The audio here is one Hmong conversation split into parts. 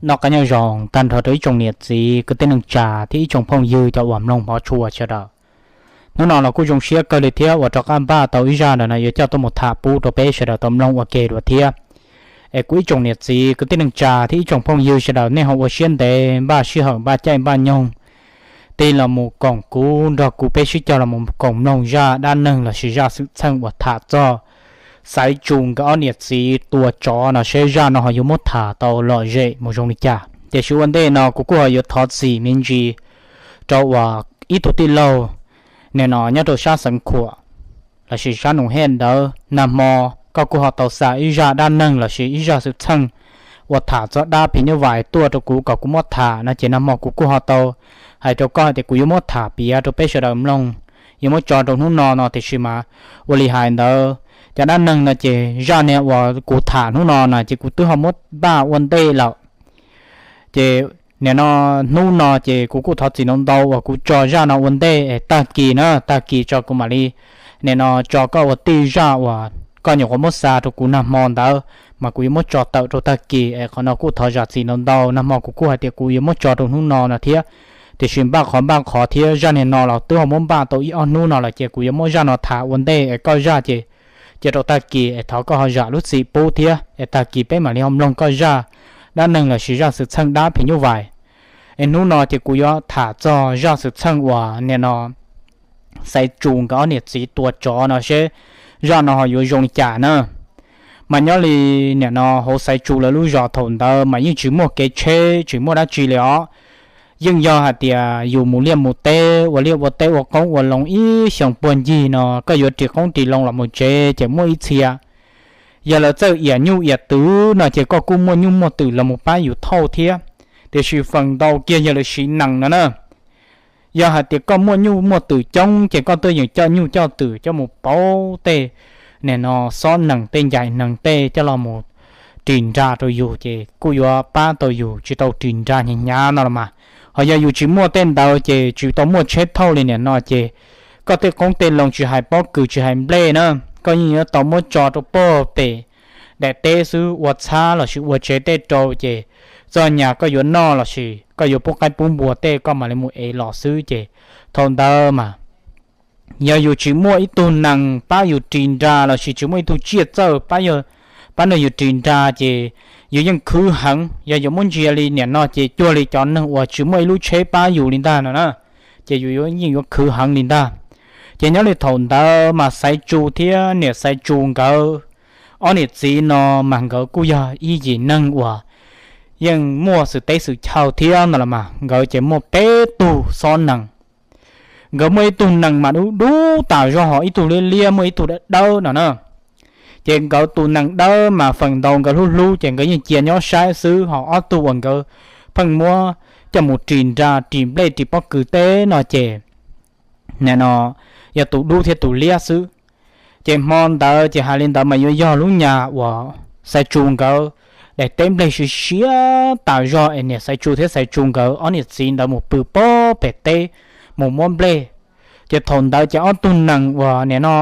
Noj qab nyob zoo tag nrho rau ib tsoom niam txiv kwv tij neej tsa thiab ib tsoom phooj ywg cov uas mloog hmov tshua sawv daws. Hnub no los kuj zoo siab kawg li thiab uas rov qab npaj tau ib zaj ntawm no yuav coj tuaj mus tham pub rau peb sawv daws tau mloog ua ke dua thiab. Es kuv ib tsoom niam txiv kwv tij neej tsa thiab ib tsoom phooj ywg sawv daws nej ho ua siab ntev npaj sij hawm npaj caij npaj nyoog tig los mus koom kuv nrog kuv peb sib cog los mus koom mloog zaj dab neeg lossis zaj xwm txheej uas tham txog Xaiv Tsu nkawd ob niam txiv tua tsov no seb zaj no ho yuav muab tham tau lom zem mus zoo li cas. Tiam sis ua ntej no kuv kuj ho yuav thov txim me ntsis rau uas ib tug tij laug nim no nyob rau sab Xeev Khuam lossis sab Nus Hej ntawd, nag hmo koj kuj ho tau xa ib zaj dab neeg lossis ib zaj xwm txheej uas tham txog dab phim nyuj vais tuaj rau kuv kom kuv muab tham no ces nag hmo kuv kuj ho tau hais rau koj hais tias kuv yuav muab tham piav rau peb sawv daws mloog, yuav muab tso rau hnub no no tiam sis mas ua li hais ntawd, cov dab neeg no ces zaj niag uas kuv tham hnub no na ces kuv twb ho muab npaj ua ntej lawm. Ces nim no hnub no ces kuv kuj thov txim ntau ntau uas kuv tso zaj no ua ntej es tag kis na, tag kis tso kuv mam li nim no tso koj ua tij zaj uas koj nyuam qhuav muab xa rau kuv nag hmo ntawd mas kuv yuav muab tso tawm rau tag kis es qhov no kuj thov zam txim ntau ntau, nag hmo kuv kuj hais tias kuv yuav muab tso rau hnub no no thiab. Tiam sis npaj qhov npaj qhov thiab zaj niag no los twb ho muab npaj tau ib ob hnub no lawm ces kuv yuav muab zaj no tham ua ntej es koj zaj ces cia rau tag kis es thov koj ho zam lub txim pub thiab es tag kis peb mam li ho mloog koj zaj dab neeg lossis zaj xwm txheej dab phim nyuj vais. Es hnub no ces kuv yuav tham txog zaj xwm txheej uas nim no Xaiv Tsu nkawd ob niam txiv tua tsov no seb zaj no ho yuav zoo li cas na. Mas nyob li nim no hauv Xaiv Tsu lawv lub zos thaum ntawd mas yeej tsis muaj kev tsheb tsis muaj dab tsi li os. Yeej yog hais tias yus mus liaj mus teb ua liaj ua teb ua qoob ua loo ib xyoo puag ncig no koj yuav ris qoob ris loo los mus tsev ces muaj ib txhia yog lawv txawj iam nyuj iam twm no ces koj kuj muaj nyuj muaj twm los mus pab yus thauj thiab. Tiam sis feem ntau kiag yog lawv siv nees no na. Yog hais tias koj muaj nyuj muaj twm coob ces koj tuaj yeem coj nyuj coj twm coj mus pauv tej nim no xob nees tej ncaim nees tej coj los mus ris nra rau yus ces kuj yuav pab tau yus tsis tau ris nra hnyav hnyav no los mas. Ho yog yus tsis muaj tej ntawd ces tsis tau muaj tsheb thauj li nim no ces koj tej qoob tej loo tsis hais pob kws tsis hais nplej na, koj yeej yuav tau muab tso rau puag pem daim teb xwb ua txhab lossis ua tsev tej rau ces txog nyas koj yuav noj lossis koj yuav pub qaib pub npua tej koj mam li mus ev los xwb ces thaum ntawd mas yog yus tsis muaj ib tug nees pab yus ris nra lossis tsis muaj ib tug tsiaj txawj pab nrog yus ris nra ces yus yeej khwv heev. Yog yuav muab ntsia li nim no ces cuag li cov neeg uas tsis muaj ib lub tsheb pab yus li ntag no na, ces yus yeej yuav khwv heev li ntag. Ces nyob li thaum ntawd mas Xaiv Tsu thiab niam Xaiv Tsu nkawd ob niam txiv no mas nkawd kuj yog ib yim neeg uas yeej muaj xwm teb xwm chaw thiab no los mas nkawd ces muaj peb tug xob nees. Nkawd muaj ib tug nees mas dub dub tas zog ho ib tug liab liab muaj ib tug dawb dawb no na. Ces nkawd tus nees dawb mas feem ntau nkawd hlub hlub ces nkawd yeej cia nyob saib xwb ho ob tug uas nkawd pheej muab coj mus ris nra ris nplej ris pob kws tej no ces nim no yog tus dub thiab tus liab xwb. Ces hmo ntawd ces hais li ntawd mas yuav yog lub nyas uas Xaiv Tsu nkawd daim teb nplej siav siav tas zog es niam Xaiv Tsu thiab Xaiv Tsu nkawd ob niam txiv ntawd mus pw puag pem teb mus muab nplej. Ces thaum ntawd ces ob tug nees uas nim no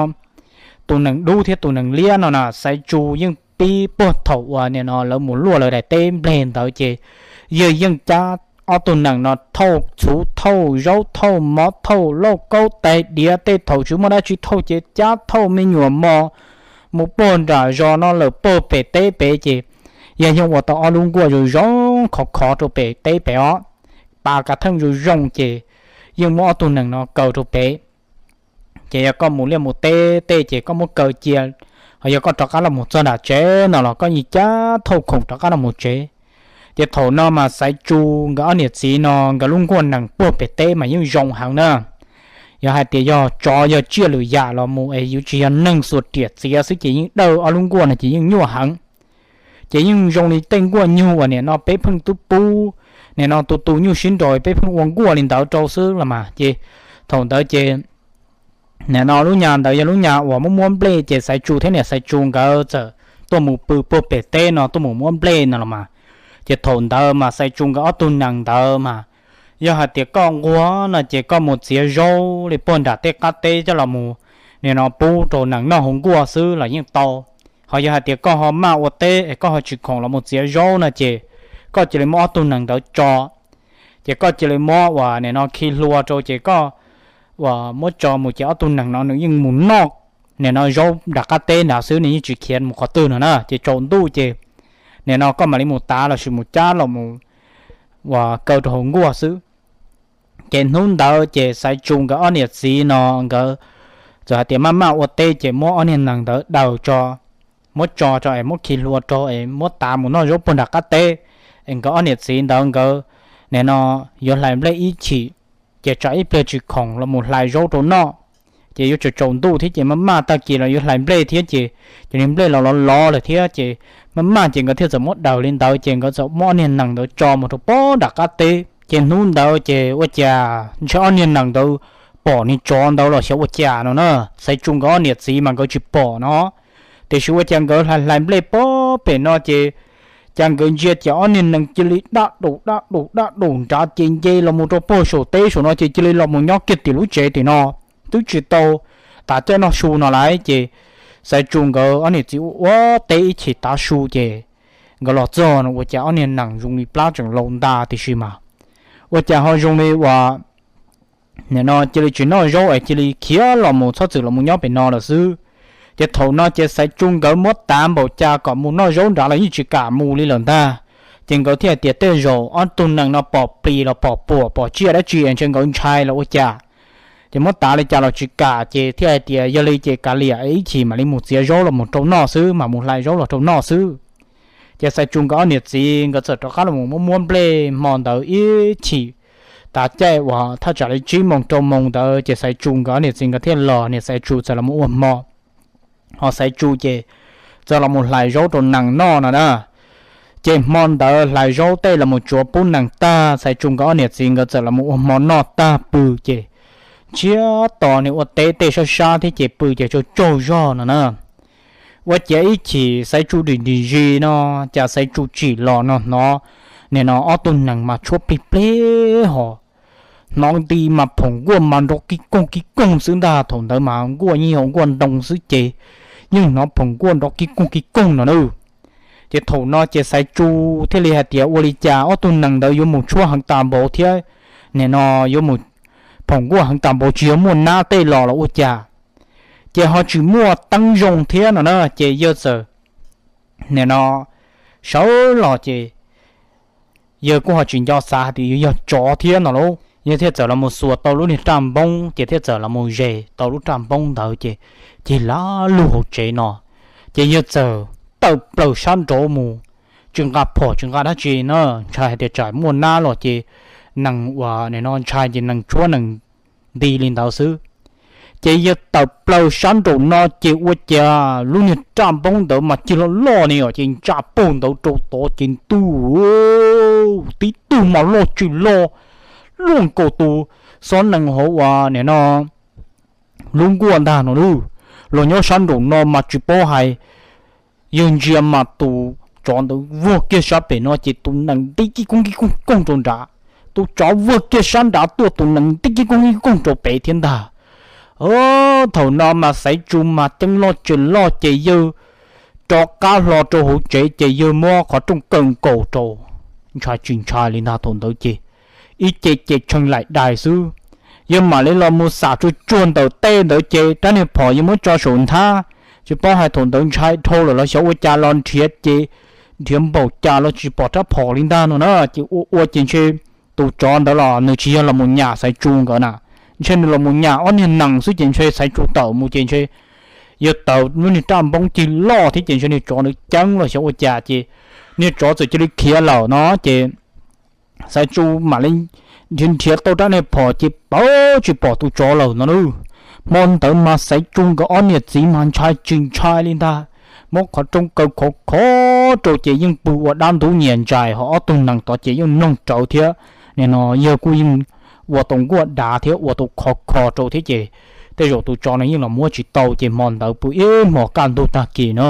tus nees dub thiab tus nees liab no na Xaiv Tsu yeej pib puag thaum uas nim no lawv mus luaj lawv daim teb nplej ntawd ces yawg yeej cab ob tug nees no thauj txhuv thauj zaub thauj mov thauj lauj kaub tais diav tej thaum tsis muaj dab tsi thauj ces cab thauj me nyuam mos mus puag nram zos no lawm puag pem teb pem ces yawg yeej ua tau ob lub nkuaj zoo zoo khov khov rau pem teb pem os, pas kav theej zoo zoo ces yeej muab ob tug nees no kaw rau pem. Ces yog koj mus liaj mus teb tej ces koj muab kaw cia, ho yog koj rov qab los mus txog nram tsev no los koj yeej cab thauj khoom rov qab los mus tsev. Ces thaum no mas Xaiv Tsu nkawd ob niam txiv no nkawd lub nkuaj nees puag pem teb mas yeej zoo heev na. Yog hais tias yog tsov yog tsiaj lwm yam los mus es yuav tsis yog neeg xuas riam txiav xwb ces yeej dawj ob lub nkuaj no ces yeej nyuaj heev. Ces yeej zoo li tej nkuaj nyug uas nim no peb pheej twb pub, nim no tus tus nyuj sib nraus peb pheej ua nkuaj li ntawd rau xwb los mas ces thaum ntawd ces nim no lub nyas ntawd yog lub nyas uas muab muab nplej ces Xaiv Tsu thiab niam Xaiv Tsu nkawd txawm tuaj mus pw puag pem teb no tuaj mus muab nplej no los mas. Ces thaum ntawd mas Xaiv Tsu nkawd ob tug nees ntawd mas yog hais tias koj nquag no ces koj mus txiav zaub li puag nram tej qab teb coj los mus nim no pub rau nees noj hauv nkuaj xwb los yeej tau. Ho yog hais tias koj ho maj ua teb es koj ho tsis khoom los mus txiav zaub no ces koj cia li muab ob tug nees ntawd tso, ces koj cia li muab uas nim no khi hlua rau ces koj uas muab tso mus ces ob tug nees no nws yeej mus noj nim no zaub nram qab teb nrad xwb, nws yeej tsis khiav mus qhov twg no na. Ces tsaus ntuj ces nim no koj mam li mus tav los sis mus cab los mus uas kaw rau hauv nkuaj xwb. Ces hnub ntawd ces Xaiv Tsu nkawd ob niam txiv no nkawd txawm hais tias maj maj ua teb ces muab ob niag nees ntawd daws tso, muab tso tso es muab khi hlua rau es muab tav mus noj zaub puag nram qab teb, es nkawd ob niam txiv ntawd nkawd nim no yuav hlais nplej ib chim, ces tsam ib pliag tsis khoom los mus hlais zaub rau noj. Ces yuav tsaus tsaus ntuj thiab ces maj maj tag kis los yuav hlais nplej thiab ces cov niag nplej los lov lov lawm thiab ces maj maj ces nkawd thiaj txawm muab daws li ntawd ces nkawd txawm muab ob niag nees ntawd tso mus rau puag nram qab teb. Ces hnub ntawd ces ua cas ntshe ob niag nees ntawd pom niag tsov ntawd los xyov ua cas no na. Xaiv Tsu nkawd ob niam txiv mas nkawd tsis pom no, tiam sis ua cas nkawd hlais hlais nplej puag pem no ces cas nkawd ntsia ces ob niag nees cia li daj daum daj daum daj daum nrad ces nce los mus rau puag saum teb saum no ces cia li los mus nyob kiag tim lub tsev tim no, twb tsis tau tav caij noj su no lawm ces Xaiv Tsu nkawd ob niam txiv ua ua teb ib chim tav su ces nkawd los txog no ua cas ob niag nees zoo li plab tseem laus ntag tiam sis mas ua cas ho zoo li uas nim no cia li tsis noj zaub es cia li khiav los mus txhob txwm los mus nyob pem no lawm xwb. Ces thaum no ces Xaiv Tsu nkawd muab tav npaum cas kom mus noj zaub nrad los yeej tsis kam mus li lawm ntag. Ces nkawd thiaj hais tias tej zaum ob tug nees no pom plis los pom puam pom tsiaj dab tsi ntshe nkawd ntshai los ua cas. Ces muab tav li cas los tsis kam ces thiaj hais tias yog li ces kav liam ib chim mam li mus txiav zaub los mus rau noj xwb, mam mus hlais zaub los rau noj xwb. Ces Xaiv Tsu nkawd ob niam txiv nkawd txawm rov qab los muab muab nplej hmo ntawd ib chim. Tav caij uas thaj tsam li tsib moos rau moos ntawd ces Xaiv Tsu nkawd ob niam txiv nkawd thiaj los, niam Xaiv Tsu txawm los mus ua hmo, ho Xaiv Tsu ces txawm los mus hlais zaub rau nees noj no na. Ces hmo ntawd hlais zaub tej los mus tsuav pub nees tag, Xaiv Tsu nkawd ob niam txiv nkawd txawm los mus ua hmo noj tag pw ces ntsiag to, nws ua teb tej sab sab thiab ces pw ces tsaug tsaug zog no na. Ua ciav ib chim Xaiv Tsu dim dim zis no, cas Xaiv Tsu tsim los no hnov nim no ob tug nees mas tshuab plig plig ho hnov nti mas phoom nkuaj mas nrov kib koog kib koog xwb ntag. Thaum ntawd mas nkuaj yeej yog nkuaj ntoo xwb ces yeej hnov phoom nkuaj nrov kib koog kib koog no na. Ces thaum no ces Xaiv Tsu thiaj li hais tias ua li cas ob tug nees ntawd yuav mus tshuab heev tas npaum thiab, nim no yuav mus phoom nkuaj heev tas npaum, tsis yog muaj nab tej los los ua cas, ces ho tsis muaj teeb zoo thiab no na. Ces yawg txawm nim no sawv los ces yawg kuj ho tsis nco xav hais tias yuav yog tsov thiab no lauj. Yawg thiaj txawm los mus xuas tau lub niag raj npoob ces thiaj txawm los mus zes tau lub raj npoob ntawd ces cig lam lug hauv tsev no. Ces yawg txawm tawm plaws sab nraud mus, tsis nqa phom tsis nqa dab tsi na, ntshai hais tias tsam muaj nab los ces nees uas nim no ntshai ces nees tshuab nees nti li ntawd xwb. Ces yawg tawm plaws sab nraum no ces ua cas lub niag raj npoob ntawd mas cig loj loj ni os, ces ntsa pug ntawd rau tod ces ntuj, tib tug mas loj tsis loj, luaj nkaus tus xob nees hauv uas nim no lub nkuaj ntag no lauj. Los nyob sab nraum no mas tsis paub hais, yawg ntsia mas tus tsov ntawd vuag kiag sab pem no ces tus nees nti kib koog kib koog koog rau nrad, tus tsov vuag kiag sab nrad tuaj tus nees nti kib koog kib koog rau pem thiab ntag. Thaum no mas Xaiv Tsu mas ceeb loj tsis loj ces yawg rov qab hlo rau hauv tsev ces yawg muab qhov rooj kaw nkaus rau, ntshai tsis ntshai li ntag. Thaum ntawd ces ib ce ces tshee laim dais xwb. Yawg mam li los mus xam tsuag tsuag ntawm tej ntawd ces rab niag phom yawg muab tso saum nthab, tsis paub hais thaum ntawd ntshai dhau lawm los xyov ua cas los nrhiav ces nrhiav npaum cas los tsis pom rab phom li ntag no na. Ces ua ua ces ntshe tus tsov ntawd los nws tsis yog los mus nyam Xaiv Tsu nkawd na, ntshe nws los mus nyam ob niag nees xwb ces ntshe Xaiv Tsu tawm mus ces ntshe yawg taws lub niag raj npoob cig loj thiab ces ntshe niag tsov ntawd ceeb los xyov ua cas ces niag tsov txawm cia li khiav lawm no ces Xaiv Tsu mam li nrhiav nrhiav tau rab niag phom ces pab tsis pom tus tsov lawm no na. Hmo ntawd mas Xaiv Tsu nkawd ob niam txiv mas ntshai tsis ntshai li ntag, muab qhov rooj kaw khov khov rau ces yeej pw ua dab ntub nyias ntsais ho ob tug nees tod ces yeej mloog rawv thiab. Nim no yawg kuj yeej ua tau nkuaj dav thiab ua tau khov kho rau thiab ces tej zaum tus tsov no yeej los muab tsis tau ces hmo ntawd pw ib hmos kaj ntug tag kis na.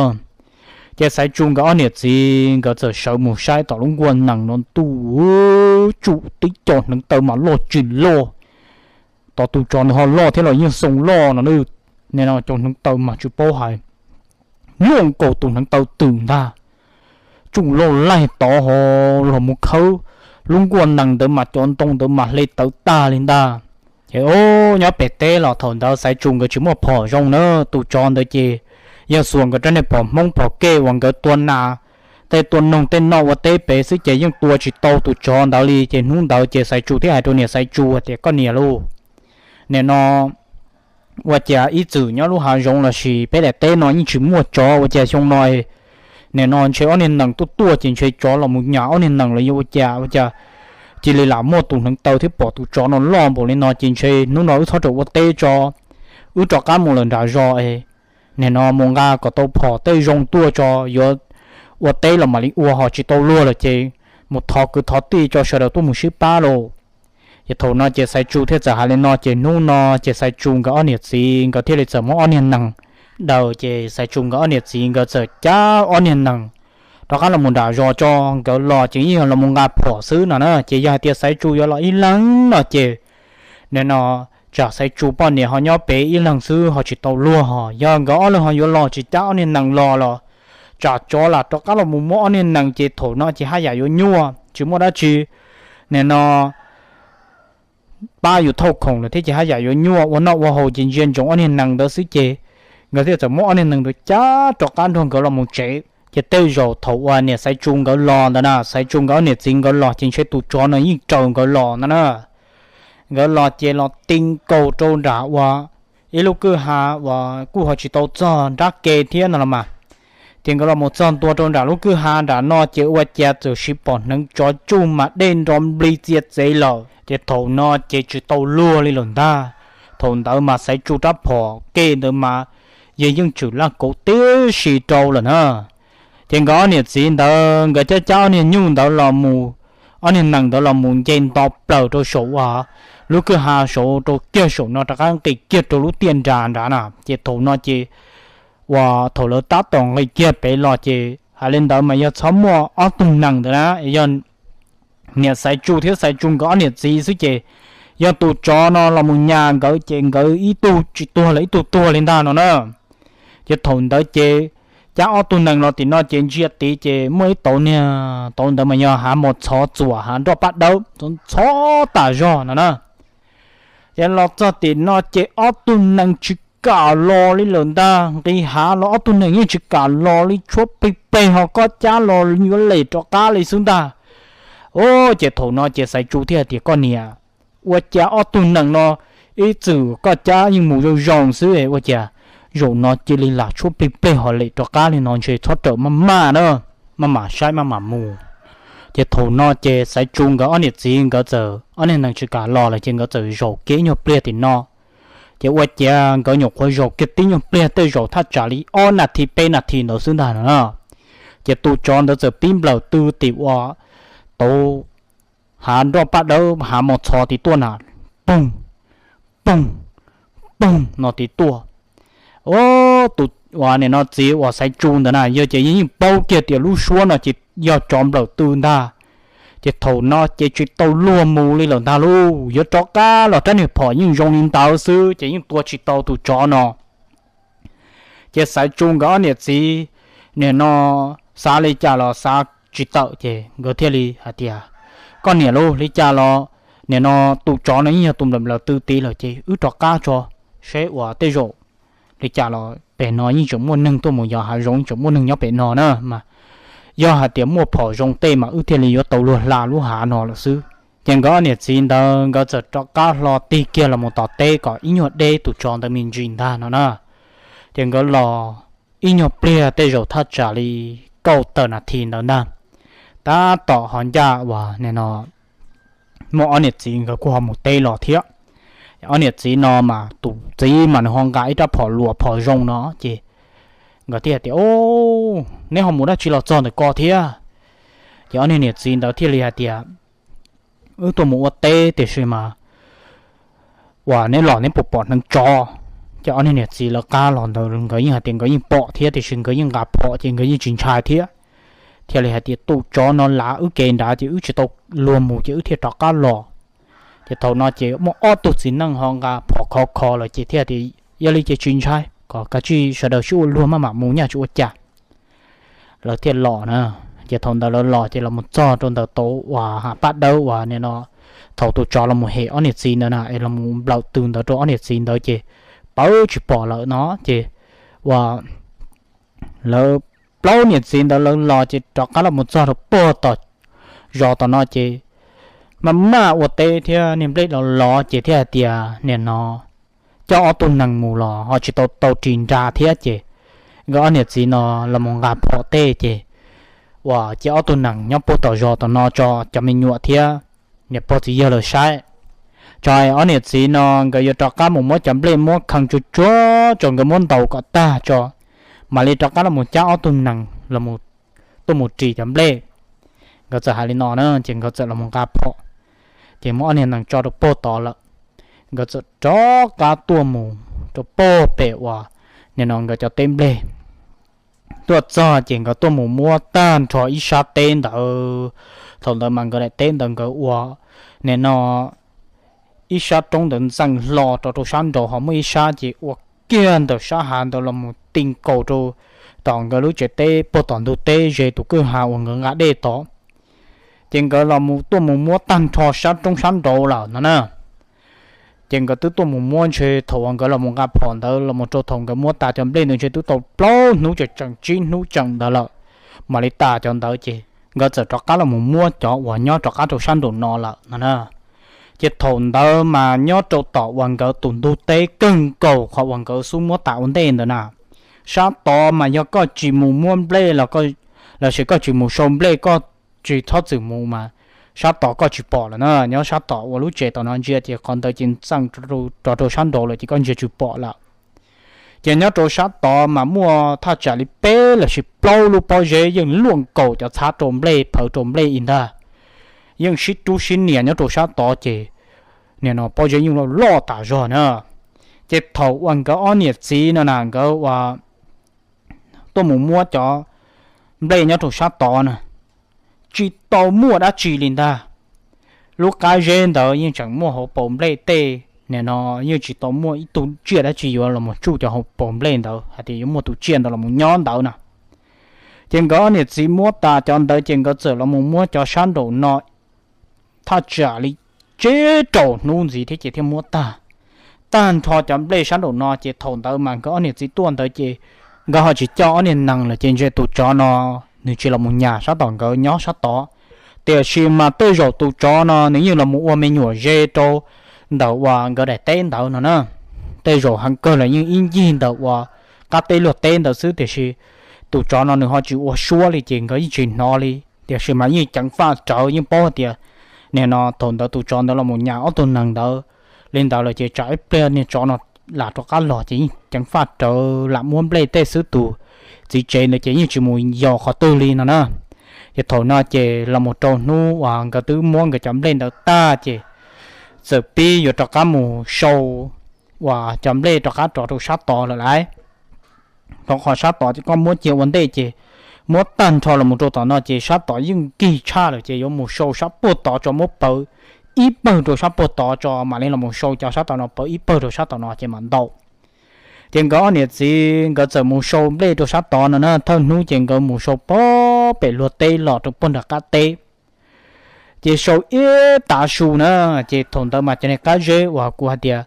Ces Xaiv Tsu nkawd ob niam txiv nkawd txawm sawv mus saib tom lub nkuaj nees no ntuj, tsum tib co hneev taw mas loj tsis loj, tom tus tsov nws ho loj thiab los yeej xoo loj no na. Nim no cov hneev taw mas tsis paub hais, luaj nkaus tus hneev taw twm ntag, tsuj loj laig tod ho los mus khawb lub nkuaj nees ntawd mas cov ntoo ntawd mas hle tawv tag li ntag. Ces nyob pem teb los thaum ntawd Xaiv Tsu nkawd tsis muaj phom zoo na, tus tsov ntawd ces yog xuas nkawd rab niag phom Hmoob phom kej uas nkawd tua nas tej tua noog tej noj ua teb pem xwb ces yeej tua tsis tau tus tsov ntawd li. Ces hnub ntawd ces Xaiv Tsu thiaj hais rau niam Xaiv Tsu tias, Koj niam lauj, nim no ua cas ib txwm nyob lub hav zoov lossis peb daim teb no yeej tsis muaj tsov, ua cas xyoo no nim no ntshe ob niag nees tuaj tuaj ces ntshe tsov los mus nyas ob niag nees los yog ua cas, ua cas cia li lam muaj tus hneev taw thiab pom tus tsov no loj npaum li no, ces ntshe hnub no wb txhob rawm ua teb tso, wb rov qab mus lawm nram zos es nim no mus nqa kom tau phom tej zoo tuaj tso, yuav ua teb los mam li ua, ho tsis tau luag lawm ces mus thov kwv thov tij tso, sawv daws tuaj mus sib pab lauj. Ces thaum no ces Xaiv Tsu thiaj txawm hais li no, ces hnub no ces Xaiv Tsu nkawd ob niam txiv nkawd thiaj li txawm muab ob niag nees daws, ces Xaiv Tsu nkawd ob niam txiv nkawd txawm cab ob niag nees rov qab los mus nram zos tso. Nkawd los ces yeej yog los mus nqa phom xwb no na. Ces yog hais tias Xaiv Tsu yuav los ib leeg no ces nim no tsam Xaiv Tsu poj niam ho nyob pem ib leeg xwb ho tsis tau luag, ho yog nkawd ob leeg ho yuav los tsis cab ob niag nees los los tsam tsov lam rov qab los mus muab ob niag nees ces thaum no ces haj yam yuav nyuaj, tsis muaj dab tsi nim no pab yus thauj khoom lawm thiab ces haj yam yuav nyuaj, ua noj ua haus ces ntsia ntsoov ob niag nees ntawd xwb. Ces nkawd thiaj txawm muab ob niag nees ntawd cab rov qab nrog nkawd los mus tsev. Ces tej zaum thaum uas niam Xaiv Tsu nkawd los ntawd na, Xaiv Tsu nkawd ob niam txiv nkawd los ces ntshe tus tsov no yeej raws nkawd los ntawd na. Nkawd los ces los ti nkaus rau nram uas ib lub kwj ha uas kuj ho tsis tau txog nrab ke thiab no los mas. Ces nkawd los mus txog ntua rau nram lub kwj ha nram no ces ua cas txawm sis pom hneev tsov tsuj mas dej nro nplig txia txev lawm. Ces thaum no ces tsis tau luag li lawm ntag. Thaum ntawd mas Xaiv Tsu rab phom kej ntawd mas yog yeej tshwm laj kauv tib si rau lawm na. Ces nkawd ob niam txiv ntawd nkawd cab cab ob niag nyuj ntawd los mus, ob niag nees ntawd los mus nce nto plaws rau saum uas lub kwj ha saud rau kiag saum no rov qab nqis kiag rau lub tiaj nras nrad na. Ces thaum no ces uas thaum lawv tab tom nqis kiag pem los ces hais li ntawd mas yog txhob muaj ob tug nees ntawd na, yog niam Xaiv Tsu thiab Xaiv Tsu nkawd ob niam txiv xwb ces yog tus tsov no los mus nyas nkawd ces nkawd ib tug tsis tuag los ib tug tuag li ntag no na. Ces thaum ntawd ces cab ob tug nees los tim no ces ntsia tid ces muaj ib tauv niag tauv ntawd mas yog hav mos txhov txuam hav nroj paj dawb txhob tas zog no na. Ces los txog tim no ces ob tug nees tsis kam los li lawm ntag, nqis hav los ob tug nees yeej tsis kam los li, tshuab plig peg ho koj cab los yuav lem rov qab li xwb ntag. Ces thaum no ces Xaiv Tsu thiaj hais tias, Koj niam, ua cas ob tug nees no ib txwm koj cab yeej mus zoo zoo xwb, ua cas zaum no cia li lam tshuab plig peg ho lem rov qab li no, ntshe txhob rawm maj maj na, maj mam saib maj mam mus. Ces thaum no ces Xaiv Tsu nkawd ob niam txiv nkawd txawm ob niag nees tsis kam los lawm ces nkawd txawm zaum kiag ib nyuag pliag tim no. Ces ua ciav nkawd nyuam qhuav zaum kiag tib nyuag pliag tej zaum thaj tsam li ob nas this peb nas this ntawd xwb ntag no na. Ces tus tsov ntawd txawm pib nplawm tw tim uas tauv hav nroj paj dawb hav mos txhov tid tuaj na, poog, poog, poog no tid tuaj. Tus uas nim no txiv uas Xaiv Tsu ntawd na yog ces yeej paub kiag tias lub suab no ces yog tsov nplawm tw ntag. Ces thaum no ces tsis tau luag mus li lawm ntag lauj, yuav rov qab los rab niag phom yeej zoo li ntawd xwb ces yeej tua tsis tau tus tsov no. Ces Xaiv Tsu nkawd ob niam txiv nim no xav li cas los xav tsis tawm ces nkawd thiaj li hais tias, Koj niam lauj, li cas los nim no tus tsov no yeej yog tus nplawm nplawm tw tid lawm ces wb rov qab tso, seb uas tej zaum li cas los pem no yeej tseem muaj neeg tuaj mus yos hav zoov, yeej tseem muaj neeg nyob pem no na mas. Yog hais tias muaj phom zoo tej mas wb thiaj li yuav tau luag hla lub hav no lawm xwb. Ces nkawd ob niam txiv ntawd nkawd txawm rov qab hlo tig kiag los mus tom teb kom ib nyuag deb tus tsov ntawd me ntsis ntag no na. Ces nkawd los ib nyuag pliag tej zaum thaj tsam li kaum tawm nas this ntawd ntag, tab tom ho ncaj uas nim no muaj ob niam txiv nkawd kuj ho mus teb los thiab. Ob niam txiv no mas tus txiv mas nws ho nqa ib rab phom luas phom zoo no ces nkawd thiaj tias, Neb ho mus dab tsi los txog ntawm ko thiab? Ces ob niag niam txiv ntawd thiaj li hais tias, Wb tuaj mus ua teb tiam sis mas uas neb los neb puas pom hneev tsov? Ces ob niag niam txiv lawv qab los ntawd nkawd yeej hais tias nkawd yeej pom thiab tiam sis nkawd yeej nqa phom ces nkawd yeej tsis ntshai thiab. Thiaj li hais tias, Tus tsov no lav wb kev nrad ces wb tsis tau luag mus ces wb thiaj rov qab los. Ces thaum no ces muaj ob tug txiv neej ho nqa phom khov kho lawm ces thiaj tias, Yog li ces tsis ntshai, kom kav tsij sawv daws sib ua luag maj mam mus nyaj tsis ua cas. Lawv thiaj los na. Ces thaum ntawd lawv los ces los mus txog rau ntawm tau uas hav paj dawb uas nim no thaum tus tsov los mus hem ob niam txiv ntawd na es los mus nplawm tw ntawd rau ob niam txiv ntawd ces pawv tsis pom lawm no ces uas lawv plaub niam txiv ntawd lawv los ces rov qab los mus txog rau puag tom zos tom no ces maj maj ua teb thiab niag nplej los los ces thiaj hais tias nim no coj ob tug nees mus los ho tsis tau tau ris nra thiab ces nkawd ob niam txiv no los mus nqa phom tej ces uas cia ob tug nees nyob puag tom zos tom no tso cov me nyuam thiab niam pog txiv yawg lawv saib. Tso ob niam txiv no nkawd yuav rov qab mus muab cov nplej muab kheej tsuag tsuag tso nkawd muab ntaus kom tag tso mam li rov qab los mus cab ob tug nees los tuaj mus ris cov nplej. Nkawd txawm hais li no na ces nkawd txawm los mus nqa phom ces muab ob niag nees tso rau puag tod lawm. Nkawd txawm rov qab tuaj mus rau puag pem uas nim no nkawd cov teb nplej. Tuaj txog ces nkawd tuaj mus muab tag nrho ib sab teb ntawd. Thaum ntawd mas nkawd daim teb ntawd nkawd ua nim no ib sab roob ntawd ntxeem hlo rau rau sab nraud ho muaj ib sab ces ua kiag ntawm sab hav ntawd los mus ti nkaus rau tom nkawd lub tsev teb puag tom ntug teb ze tus kwj ha uas nkawd nqa dej tod. Ces nkawd los tuaj mus muab tag nrho sab roob sab nraud lawm no na. Ces nkawd twb tuaj mus muab ntshe thaum uas nkawd los mus nqa phom ntawd los mus rau thaum nkawd muab tas cov nplej ntawd ntshe twb tau plaub hnub tseem tseem tsib hnub tseem ntawd lawm mam li tas cov ntawd ces nkawd txawm rov qab los mus muab cov uas nyob rov qab rau sab nraum no lawm no na. Ces thaum ntawd mas nyob rau tom uas nkawd tus ntug teb kawg nkaus qhov uas nkawd xub muab tas ua ntej ntawd na, sab tod mas yog koj tsis mus muab nplej los sis koj tsis mus sau nplej koj tsis txhob txwm mus mas sab tod koj tsis pom lawm na. Nyob sab tom uas lub tsev tom no ntsia ces qhov ntawd ces ntxeem rov rau sab nraud lawm ces koj ntsia tsis pom lawm. Ces nyob rau sab tod mas muaj thaj tsam li peb los sis plaub lub pob zeb yeej luaj nkaus cov txhab rau nplej phawv rau nplej ib ntag. Yeej sib rub sib nias nyob rau sab tod ces nim no pob zeb yeej loj loj tas zog na. Ces thaum uas nkawd ob niam txiv no na nkawd ua tuaj mus muab cov nplej nyob rau sab tod na, tsis tau muaj dab tsi li ntag. Lub qab zeb ntawd yeej tseem muaj hauv paus nplej tej, nim no yeej tsis tau muaj ib tug tsiaj dab tsi yuav los mus tsuj cov hauv paus nplej ntawd hais tias yuav muaj tus tsiaj ntawd los mus nyob ntawd na. Ces nkawd ob niam txiv muab tas cov ntawd ces nkawd txawm los mus muab cov sab nraum no thaj tsam li tsib rau hnub ntxiv thiab ces thiaj muab tag. Tag nrho cov nplej sab nraum no ces thaum ntawd mas nkawd ob niam txiv tuaj ntawd ces nkawd ho tsis coj ob niag nees lawm ces ntshe tus tsov no nws tsis los mus nyas sab tom nkawd nyob sab tod. Tiam sis mas tej zaum tus tsov no nws yeej los mus ua me nyuam ze rau ntawm uas nkawd daim teb ntawd no na. Tej zaum heev kawg los yeej ib ncig ntawm uas qab teb luag teb ntawd xwb tiam sis tus tsov no nws ho tsis ua suab li ces nkawd yeej tsis hnov li. Tiam sis mas yeej ceev faj rawv yeej paub hais tias nim no thaum ntawd tus tsov ntawd los mus nyas ob tug nees ntawd li ntawd lawm ces tsam ib pliag niag tsov no lam rov qab los ces yeej ceev faj rawv lam muab nplej tej xwb tus txiv tsev ntawd ces yeej tsis mus yos qhov twg li no na. Ces thaum no ces los mus rau hnub uas nkawd twb muab nkawd cov nplej ntawd tag ces txawm pib yuav rov qab mus sau uas cov nplej rov qab rov rau sab tod lawm lauj. Rau qhov sab tod ces koj muab cia ua ntej ces muab tag nrho los mus rau tom no ces sab tod yeej nkig tshaj lawm ces yuav mus sau sab puag tod tso muab pawv ib pawg rau sab puag tod tso mam li los mus sau cov sab tom no pawv ib pawg rau sab tom no ces mam ntau. Ces nkawd ob niam txiv nkawd txawm mus sau nplej rau sab tod no na, thawj hnub ces nkawd mus sau puag pem luag teb los rau puag nram qab teb. Ces sau ib tav su na, ces thaum ntawd mas cov niag qab zeb uas kuv hais tias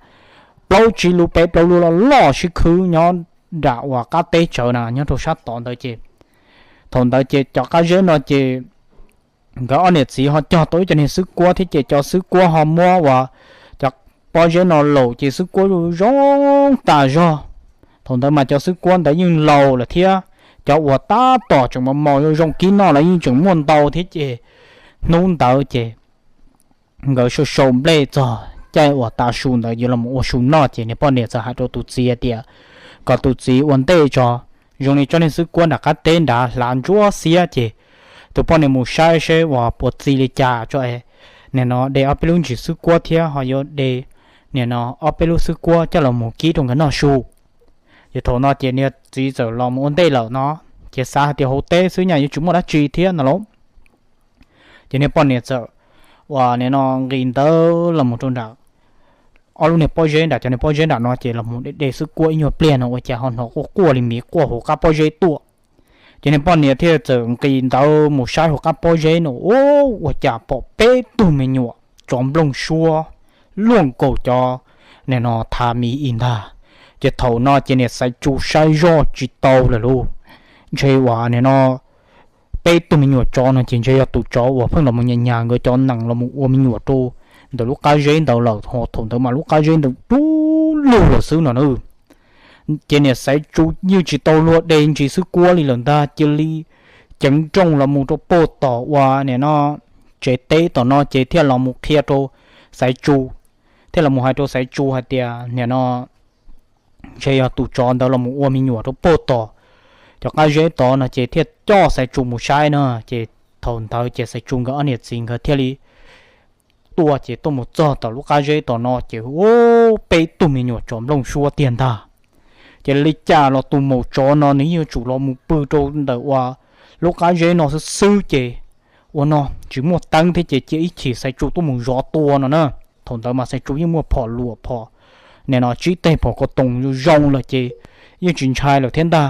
plaub tsib lub peb plaub lub loj loj sib khwb nyob nram uas qab teb tsawv na nyob rau sab tod ntawd ces thaum ntawd ces cov qab zeb no ces nkawd ob niam txiv ho cog tau ib co niag xwb kuab thiab ces cov xwb kuab ho muab uas cov pob zeb no laum ces xwb kuab zoo tas zog. Thaum ntawd mas cov xwb kuab ntawd yeej laus lawm thiab cov uas tab tom tseem mos mos zoo zoo kib noj los yeej tseem muaj ntau thiab ces hnub ntawd ces nkawd sau sau nplej txog caij uas tav su ntawd yuav los ua su noj ces niag poj niam txawm hais rau tus txiv hais tias kom tus txiv ua ntej tso, zoo li tsob niag xwb kuab nram qab teb nrad hlav ntsuab xiab ces tus poj niam mus saib seb uas puas txi li cas tso es nim no de ob peb lub ntsis xwb kuab thiab ho yuav de nim no ob peb lub xwb kuab coj los mus kib rau nkawd noj su. Ces thaum no ces niag txiv txawm los mus ua ntej lawm no, ces xav hais tias hauv teb xwb nyaj yuav tsis muaj dab tsi thiab no lauj. Ces niag poj niam txawm uas nim no nqis ntawd los mus rau nram ob lub niag pob zeb nram cov niag pob zeb nram no ces los mus de de xwb kuab ib nyuag pliag no ua cas ho hnov quaj quaj li miv quaj hauv qab pob zeb tuaj. Ces niag poj niam thiaj txawm nqis ntawd mus saib hauv qab pob zeb no, ua cas pom peb tug me nyuam tsov nplooj suab luaj nkaus cov nim no thav miv ib ntag. Ces thaum no ces niam Xaiv Tsu saib zoj tsis tau lawm lauj, ntshe uas nim no peb tug me nyuam tsov no ces ntshe yog tus tsov uas pheej los mus nyas nyas nkawd cov nees los mus ua me nyuam rau ntawm lub qab zeb ntawd lawm, ho thaum ntawd mas lub qab zeb ntawd dub lug lawm xwb no na. Ces niam Xaiv Tsu yeej tsis tau luag de ntsis xwb kuab li lawm ntag, cia li ceev nrooj los mus rau puag tom uas nim no tsev teb tom no ces thiaj los mus qhia rau Xaiv Tsu, thiaj los mus hais rau Xaiv Tsu hais tias nim no ntshe yog tus tsov ntawd los mus ua me nyuam rau puag tom cov qab zeb tod no ces thiaj coj Xaiv Tsu mus saib no. Ces thaum ntawd ces Xaiv Tsu nkawd ob niam txiv nkawd thiaj li tuaj ces tuaj mus txog tom lub qab zeb tom no ces ua peb tug me nyuam tsov nplooj suab tiag ntag. Ces li cas los tus maum tsov no nws yeej yuav tsum los mus pw rau ntawm uas lub qab zeb no xwb xwb ces ua no tsis muaj teeb thiab ces cia ib chim Xaiv Tsu tuaj mus zov tua no na. Thaum ntawd mas Xaiv Tsu yeej muaj phom luam phom nim no tsib teg phom ko toos zoo lawm ces yeej tsis ntshai lawm thiab ntag.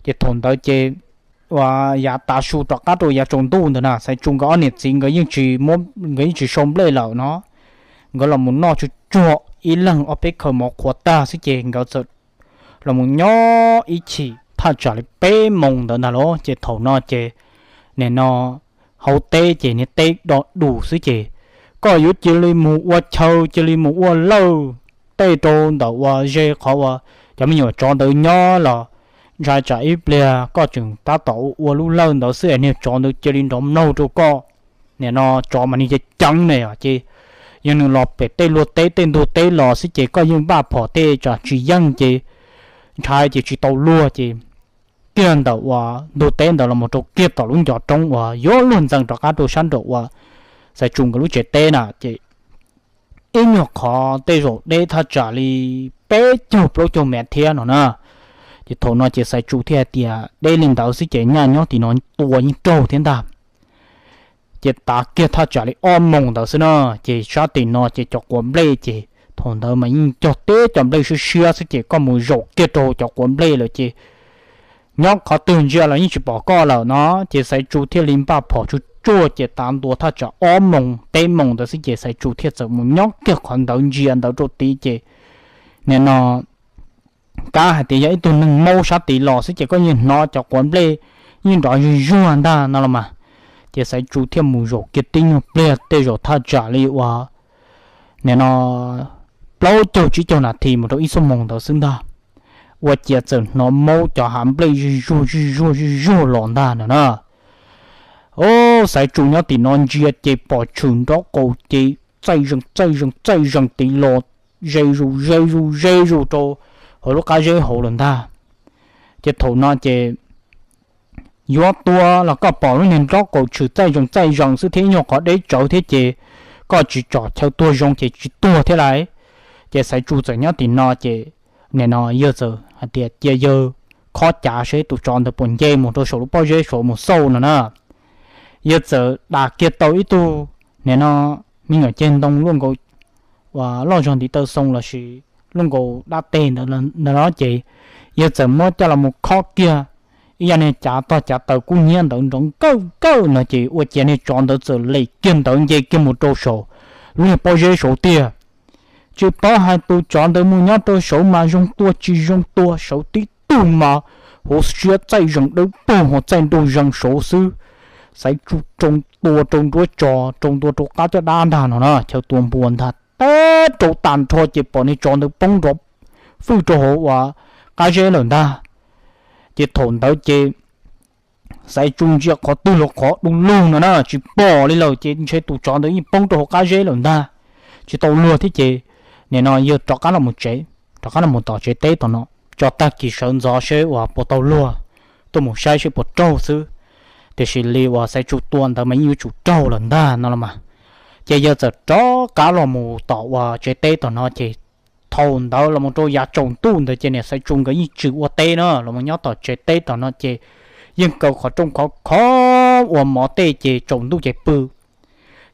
Ces thaum ntawd ces uas yav tav su rov qab rau yav tsaus ntuj ntawd na Xaiv Tsu nkawd ob niam txiv nkawd yeej tsis muab, nkawd yeej tsis sau nplej lawm no, nkawd los mus noj tsuag tsuag ib leeg ob peb khaws mov qhuav tag xwb ces nkawd txawm los mus nyob ib chim thaj tsam li peb moos ntawd ntag los ces thaum no ces nim no hauv teb ces niag teb do dus xwb ces koj yuav cia li mus ua chaw cia li mus ua lawj tej rau ntawm uas ze qhov uas cov me nyuam tsov ntawd nyob los ntshai tsam ib pliag koj tseem tab tom ua lub lawj ntawd xwb es niag tsov ntawd cia li nrov mlaug rau koj. Nim no tsov mas nws ceev ceev ne ces yog nws los pem tej luag teb tej ntug teb los xwb ces koj yeej npaj phom tej tsam tsis yeej ces ntshai ces tsis tau luag ces kiag ntawm uas ntug teb ntawd los mus rau kiag tom lub ncov roob uas yuav luag ntxees rov qab rau sab nraum uas Xaiv Tsu nkawd lub tsev teb na ces ib nyuag qhov tej zaum deb thaj tsam li peb caug plaub caug mev thiab no na. Ces thaum no ces Xaiv Tsu thiaj hais tias deb li ntawd xwb ces nyaj nyob tim no tua yeej raug thiab ntag. Ces tav kiag thaj tsam li ob moos ntawd xwb na, ces sab tim no ces cov quav nplej ces thaum ntawd mas yeej cog teb cov nplej siab siab xwb ces koj mus zaum kiag rau cov quav nplej lawm ces nyob qhov twg ntsia los yeej tsis pom koj lawm no. Ces Xaiv Tsu thiaj li npaj phom tsuag tsuag ces tav ntua thaj tsam ob moos peb moos ntawd xwb ces Xaiv Tsu thiaj txawm mus nyob kiag qhov ntawd ntsia ntawd rau tid ces nim no kab hais tias yog ib tug neeg maub sab tid los xwb ces koj yeej hnov cov quav nplej yeej nrov zuj zuag ntag no los mas. Ces Xaiv Tsu thiaj mus zaum kiag tib nyuag pliag tej zaum thaj tsam li uas nim no plaub caug tsib caug nas this mus rau ib xuab moos ntawd xwb ntag, ua ciav txawm hnov maub cov hav nplej zuj zuag zuj zuag zuj zuag los ntag no na. Au, Xaiv Tsu nyob tim no ntsia ces pom tshwm nrob qaum ces txaij zees txaij zees txaij zees tid los ze zus ze zus ze zus rau hauv lub qab zeb hauv lawm ntag. Ces thaum no ces yuav tua los koj pom lub niag nrob qaum tshwm txaij zees txaij zees xwb thiab ib nyuag qhov deb tsawv thiab ces koj tsis tsom chaw tuag zoo ces tsis tuag thiab lauj. Ces Xaiv Tsu txawm nyob tim no ces nim no yawg txawm hais tias cia yawg khob cav seb tus tsov ntawd puas nce mus rau saum lub pob zeb saud mus xauj no na. Yawg txawm dam kiag tau ib tug nim no me nyuam ceg ntoo luaj nkaus uas loj zog ntiv taw xoo lossis luaj nkaus dab teg ntawd no ces yawg txawm muab coj los mus khob kiag ib yam niag cav tog cav taws kub hnyiab ntawd nrov nkawj nkawj no ces ua ciav niag tsov ntawd txawm lem kiag ntawd nce kiag mus rau saum lub niag pob zeb saud tiag. Tsis paub hais tus tsov ntawd mus nyob rau saud mas zoo tua tsis zoo tua, saud tib tug mas huv siab txaij zees dawb paug ho txaij nraug zees saud xwb. Xaiv Tsu rau tua rau nruab tso, rau ntua rau qab caj dab ntag no na, chaw tua npua ntag, teb rau tag nrho ces pom niag tsov ntawd poob nrov fwj rau hauv uas qab zeb lawm ntag. Ces thaum ntawd ces Xaiv Tsu ntsia qhov twg los qhov du lug no na, tsis pom li lawm ces ntshe tus tsov ntawd yeej poob rau hauv qab zeb lawm ntag, tsis tau luag thiab ces nim no yawg rov qab los mus tsev, rov qab los mus tom tsev teb tom no, tso tag kis sawv ntxov seb uas puas tau luag tuaj mus saib seb puas raug xwb. Tiam sis li uas Xaiv Tsu tua ntawd mas yeej yuav tsum raug lawm ntag no los mas. Ces yawg txawm rov qab los mus tom uas tsev teb tom no ces thaum ntawd los mus rau yav tsaus ntuj ntawd ces niam Xaiv Tsu nkawd yeej tsis ua teb na, los mus nyob tom tsev teb tom no ces yeej kaw qhov rooj khov khov ua mov tej ces tsaus ntuj ces pw.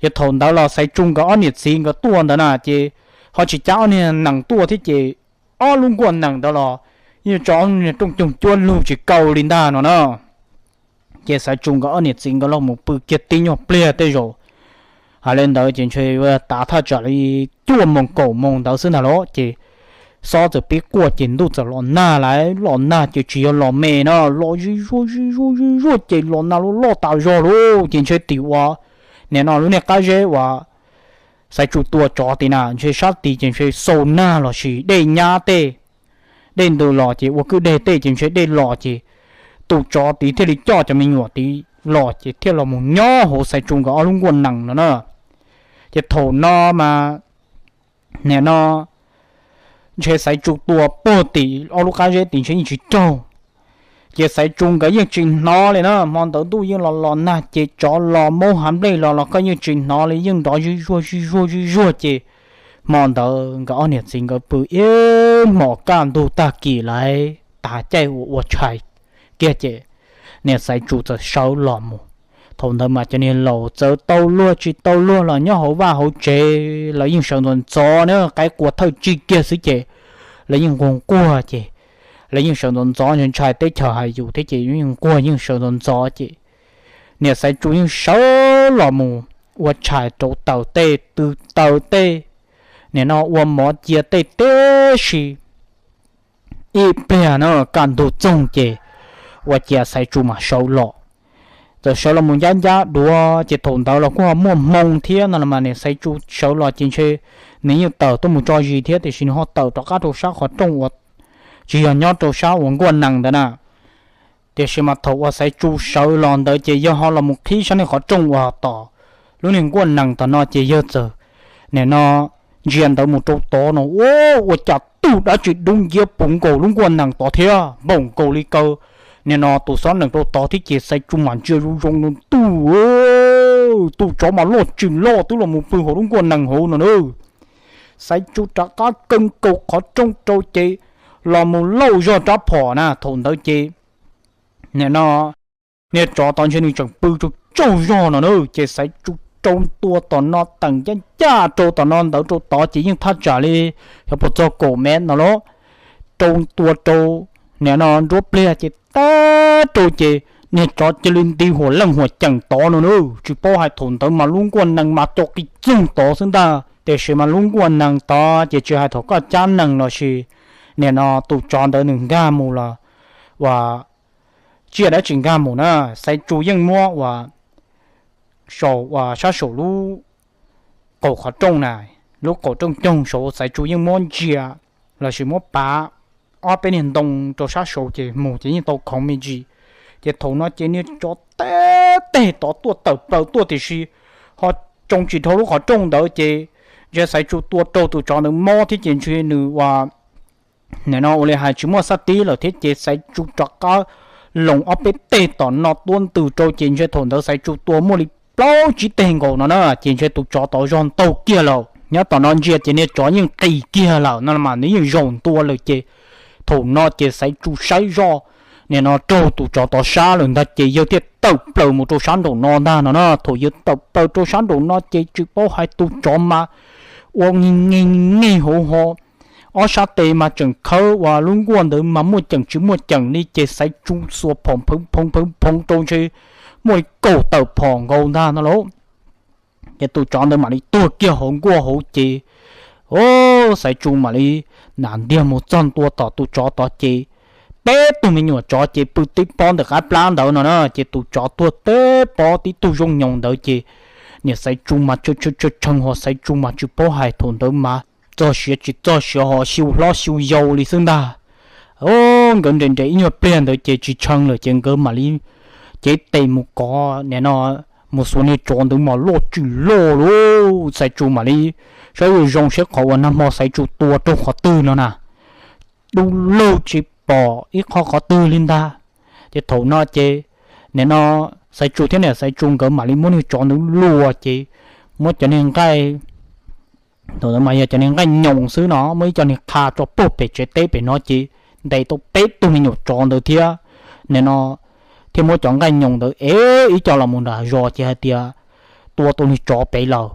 Ces thaum ntawd los Xaiv Tsu nkawd ob niam txiv nkawd tuaj ntawd na ces ho tsis cab ob niag nees tuaj thiab ces ob lub nkuaj nees ntawd los yeej tso ob niag rooj coog cuab lug tsis kaw li ntag no na. Ces Xaiv Tsu nkawd ob niam txiv nkawd los mus pw kiag tib nyuag pliag tej zaum, hais li ntawd ces ntshe tav thaj tsam li cuaj moos kaum moos ntawd xwb ntag los ces xob txawm pib quaj ces ntuj txawm los nag lawm. Los nag ces tsis yog los me no, los zij zuag zij zuag zij zuag ces los nag loj loj tas zog lauj. Ces ntshe tim uas nim no lub niag qab zeb uas Xaiv Tsu tua tsov tid na, ntshe sab tid ces ntshe xau nag los sis dej nyab tej, dej ntws los ces ua kwj deg tej ces ntshe dej los ces tus tsov tid thiaj li coj cov me nyuam tid los ces thiaj los mus nyob hauv Xaiv Tsu nkawd ob lub nkuaj nees no na. Ces thaum no mas nim no ntshe Xaiv Tsu tua puag tim ob lub qab zeb tid ntshe yeej tsis raug. Ces Xaiv Tsu nkawd yeej tsis hnov li na, hmo ntawd ntuj yeej los los nag ces tsov los maub hav nplej los los koj yeej tsis hnov li, yeej nrov zij zuag zij zuag zij zuag ces hmo ntawd nkawd ob niam txiv nkawd pw ib hmos kaj ntug tag kis lawm, tas caij ua ua tshais kiag ces niam Xaiv Tsu txawm sawv los mus. Thaum ntawd mas cov niag laus txawm tau luag tsis tau luag los nyob hauv vaj hauv tsev lawv yeej sawv ntxov ntxov na, qaib qua thawj tsig kiag xwb ces lawv yeej nquag nquag ces lawv yeej sawv ntxov ntxov, ntshai teb chaws hais yus thiab ces yeej nquag yeej sawv ntxov ntxov ces niam Xaiv Tsu yeej sawv los mus ua tshais rau taws tej, tw taws tej, nim no ua mov cia tej tib si. Ib pliag na kaj ntug txoog ces ua ciav Xaiv Tsu mam sawv los. Txawm sawv los mus ncab ncab duav ces thaum ntawd los kuj ho muaj hmoo thiab no los mas niam Xaiv Tsu sawv los ces ntshe nws yeej tawm tuaj mus tso zis thiab tiam sis nws ho tawm rov qab rau sab qhov rooj uas tsis yog nyob rau sab uas nkuaj nees ntawd na. Tiam sis mas thaum uas Xaiv Tsu sawv los ntawd ces yawg ho los mus qhib sab niag qhov rooj uas tom lub niag nkuaj nees tom no ces yawg txawm nim no ntsia ntawd mus rau tod no ua cas tug dab tsi dub nciab puv nkaus lub nkuaj nees tod thiab npaum nkaus li kaw nim no tus xob nees rau tod thiab ces Xaiv Tsu mam ntsia zoo zoo no tuj, tus tsov mas loj tsis loj twb los mus pw hauv lub nkuaj nees hauv no na. Xaiv Tsu rov qab kaw nkaus qhov rooj rau ces los mus lauj zog rab phom na. Thaum ntawd ces nim no niag tsov tod ntshe nws tseem pw tsaug tsaug zog no na ces Xaiv Tsu rau ntua tom no teem ncaj ncaj rau tom no ntawd rau tod ces yeej thaj tsam li xyov puas txog kaum mev no lauj. Rau ntua rau nim no nruab pliag ces tag rau ces niag tsov cia li nti huam leej huam ceem tod no na. Tsis paub hais thaum ntawd mas lub nkuaj nees mas co qis txoog tod xwb ntag tiam sis mas lub nkuaj nees tod ces tsis hais thaum koj cab nees los sis nim no tus tsov ntawd nws nkag mus los uas tsiaj dab tsi nkag mus na, Xaiv Tsu yeej muab uas saum uas sab saum lub qaum qhov rooj na, lub qaum rooj coog saud Xaiv Tsu yeej muab ntsia los sis muab pav ob peb niag ntoo rau sab saud ces mus ces yeej tau khoov me ntsis. Ces thaum no ces niag tsov teb teg tod tuaj tawm plaws tuaj tiam sis ho tsoo tsis dhau lub qhov rooj ntawd ces ntshe Xaiv Tsu tua raug tus tsov ntawd mob thiab ces ntshe nws uas nim no ua li hais tsis muaj xab tib lawm thiab ces Xaiv Tsu rov qab loos ob peb teg tom no tuab ntws rau ces ntshe thaum ntawd Xaiv Tsu tua muaj li plaub tsib teg nkaus no na ces ntshe tus tsov tod zog ntaug kiag lawm. Nyob tom no ntsia ces niag tsov yeej qis kiag lawm no mas nws yeej zaum ntua lawm ces thaum no ces Xaiv Tsu saib zoj nim no raug tus tsov tod sab lawm ntag ces yawg thiaj tawm plaws mus rau sab nraum no ntag no na. Thaum yawg tawm plaws rau sab nraum no ces tsis paub hais tus tsov mas ua nge nge nge hauv ho ob sab tes mas tseem khawb uas lub nkuaj ntawd mas muaj ceem tsis muaj ceem li ces Xaiv Tsu xuas phom phoov phoov phoov phoov rau ntshe muaj li kaum tawm phom nkaus ntag no lauj. Ces tus tsov ntawd mam li tuag kiag hauv nkuaj hauv ces, o, Xaiv Tsu mam li nam ntiag mus txog ntua tom tus tsov tod ces peb tug me nyuam tsov ces pw tib pob ntawm qab plab ntawd no na ces tus tsov tuag tib pob tib tug zoo nyoos ntawd ces niam Xaiv Tsu mas tshee tshee ho Xaiv Tsu mas tsis paub hais thaum ntawd mas txog siav tsis txog siav ho xyu hlob xyu yau li xwb ntag. O, nkawd nres nres ib nyuag pliag ntawd ces tsis tshee lawm ces nkawd mam li cev tes mus kov nim no mus xuas niag tsov ntawd mas loj tsis loj lauj. Xaiv Tsu mam li saib zoo zoo seb qhov uas nag hmo Xaiv Tsu tua raug qhov twg no na, dub lug tsis pom ib qho qhov twg li ntag. Ces thaum no ces nim no Xaiv Tsu thiab niam Xaiv Tsu nkawd mam li muab niag tsov ntawd luas ces muab cov niag nqaij, thaum ntawd mas yog cov niag nqaij nyoos xwb no, muab ib co niag qha tso puag pem tsev teb pem no ces ntes tau peb tug me nyuam tsov ntawd thiab. Nim no thiaj muab cov nqaij nyoos ntawd ev ib co los mus nram zos ces hais tias tua tau niag tsov pem lawm.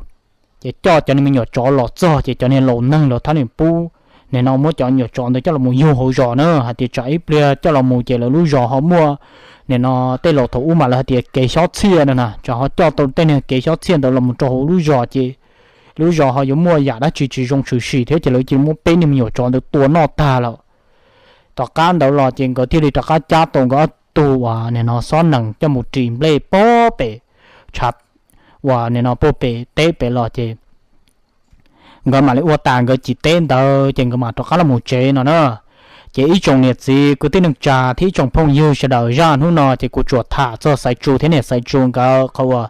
Ces coj cov niag me nyuam tsov los txog ces cov niag laus neeg los thab niam pub nim no muab cov me nyuam tsov ntawd coj los mus yug hauv zos na, hais tias tsam ib pliag coj los mus ces lawv lub zos ho muaj, nim no tej laus thaum ub mas lawv hais tias kev xyob txhiaj no na, tsam ho coj tau tej niag kev xyob txhiaj ntawd los mus rau hauv lub zos ces lub zos ho yuav muaj yam dab tsi tsis zoo tshwm sim thiab ces lawv cia li muab peb niag me nyuam tsov ntawd tua noj tag lawm. Tom qab ntawd los ces nkawd thiaj li rov qab cab tau nkawd ob tug uas nim no xob nees coj mus ris nplej puag pem tshav uas nim no puag pem teb pem los ces nkawd mam li ua tas nkawd cim teb ntawd ces nkawd mam rov qab los mus tsev no na. Ces ib tsoom niam txiv kwv tij neej tsa thiab ib tsoom phooj ywg sawv daws, zaj hnub no ces kuv tsuas tham txog Xaiv Tsu thiab niam Xaiv Tsu nkawd qhov uas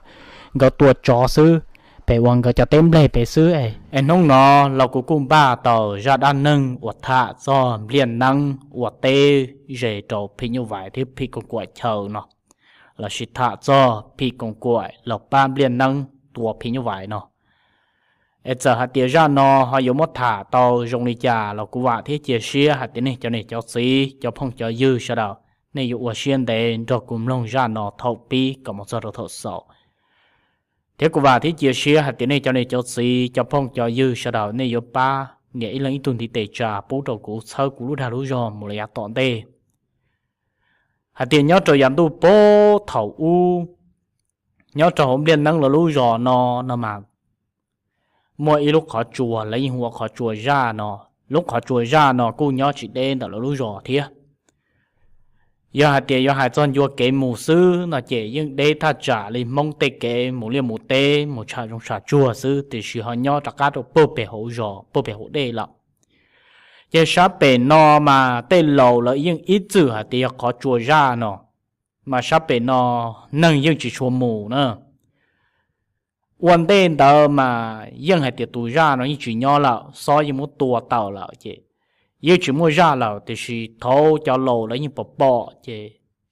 nkawd tua tsov xwb, pem uas nkawd cov teb nplej pem xwb. Es hnub no los kuv kuj npaj tau zaj dab neeg uas tham txog Npliaj Neeb ua teb ze rau Phim Nyuj Vais thiab Phim Koos Kuam chaw no, lossis tham txog Phim Koos Kuam los pab Npliaj Neeb tua Phim Nyuj Vais no. Es txawm hais tias zaj no ho yuav muab tham tau zoo li cas los kuv vam thiab cia siab hais tias nej cov niam cov txiv cov phooj cov ywg sawv daws nej yuav ua siab ntev nrog kuv mloog zaj no thaum pib kom mus txog rau thaum xaus. Thiab kuv vam thiab cia siab hais tias nej cov niam cov txiv cov phooj cov ywg sawv daws nej yuav pab nias ib leeg ib tug ntiv tes tsa pub rau kuv txhawb kuv lub dag lub zog mus li yav tom ntej. Hais tias nyob rau yav ntuj puag thaum ub, nyob rau hauv Npliaj Neeb lawv lub zos no no mas muaj ib lub qhov tsua lawv yeej hu ua qhov tsua Zaj no. Lub qhov tsua Zaj no kuj nyob tsis deb ntawm lawv lub zos thiab. Yog hais tias yuav hais txog ncua kev mus xwb no ces yeej deb thaj tsam li Hmoob tej kev mus liaj mus teb mus tsham zoov tsham tsuag xwb, tiam sis ho nyob rov qab rau puag pem hauv zos puag pem hauv dej lawm. Ces sab pem no mas tej laus lawv yeej ib txwm hais tias yog qhov tsua Zaj no, mas sab pem no neeg yeej tsis tshua mus na. Ua ntej ntawd mas yeej hais tias tus zaj no yeej tsis nyob lawm, xob yeej muab tua tawm lawm ces yeej tsis muaj zaj lawm, tiam sis thaum cov laus lawv yeej pom pom ces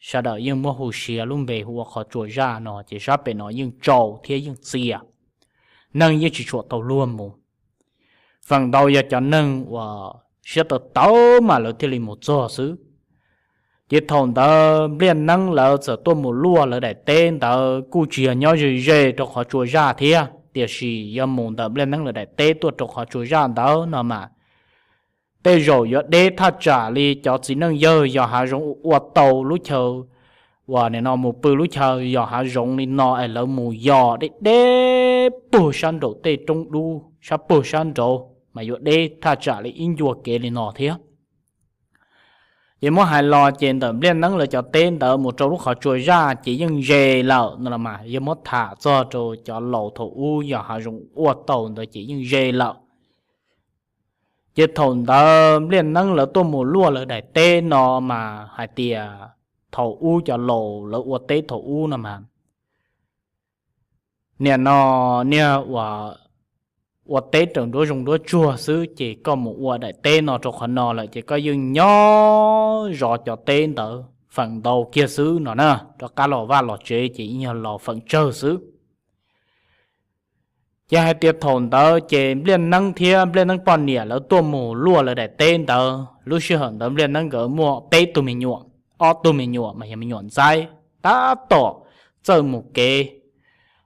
sawv daws yeej muab hu siav lub npe hu ua qhov tsua Zaj no, ces sab pem no yeej tsau thiab yeej txias, neeg yeej tsis tshua tau luag mus. Feem ntau yog cov neeg uas siab tawv tawv mas lawv thiaj li mus txog xwb. Ces thaum ntawd Npliaj Neeb lawv txawm tuaj mus luaj lawv daim teb ntawd kuj tsis yog nyob ze ze rau qhov tsua Zaj thiab, tiam sis yog mus ntawm Npliaj Neeb lawv daim teb tuaj rau qhov tsua Zaj ntawd no mas tej zaum yuav deb thaj tsam li cov txiv neej yawg yos hav zoov ua tau lub chaw uas nim no mus pw lub chaw yos hav zoov li no es lawv mus yos deb deb puag sab nraum tej roob dub sab puag sab nraud mas yuav deb thaj tsam li ib ncua kev li no thiab. Ces muab hais los ces ntawm Npliaj Neeb lawv cov teb ntawd mus rau lub qhov tsua Zaj ces yeej ze lawm no los mas, yog muab tham txog rau cov laus thaum ub yos hav zoov ua tau ntawd ces yeej ze lawm. Ces thaum ntawd Npliaj Neeb lawv tuaj mus luaj lawv daim teb no mas hais tias thaum ub cov laus lawv ua teb thaum ub no mas nim no niag uas ua teb raws nruab zoov nruab tsuag xwb, ces koj mus ua daim teb no rau qhov no lawm ces koj yeej nyob zov cov teb ntawd feem ntau kiag xwb no na, rov qab los vaj los tsev ces yeej yog los feem tsawg xwb. Ces hais tias thaum ntawd ces Npliaj Neeb thiab Npliaj Neeb poj niam lawv tuaj mus luaj lawv daim teb ntawd, lub sij hawm ntawd Npliaj Neeb nkawd muaj peb tug me nyuam, ob tug me nyuam mas yog me nyuam ntxaib, tab tom txawj mus kev.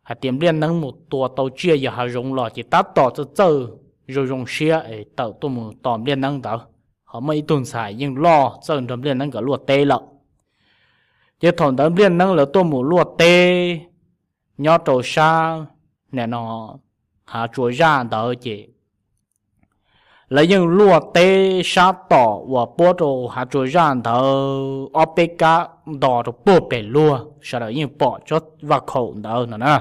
Hais tias Npliaj Neeb mus tua tau tsiaj yos hav zoov los ces tab tom txawj txawj zoo zoo siab es tawm tuaj mus tos Npliaj Neeb ntawd, ho muaj ib tug ntxhais yeej loj txawj nrog Npliaj Neeb nkawd luaj teb lawm. Ces thaum ntawd Npliaj Neeb lawv tuaj mus luaj teb nyob rau sab nim no hav tsua Zaj ntawd ces lawv yeej luaj teb sab tom uas puab rau hav tsua Zaj ntawd ob peb kab nto rau puag pem luag, sawv daws yeej pom tsob vaj khaum ntawd no na.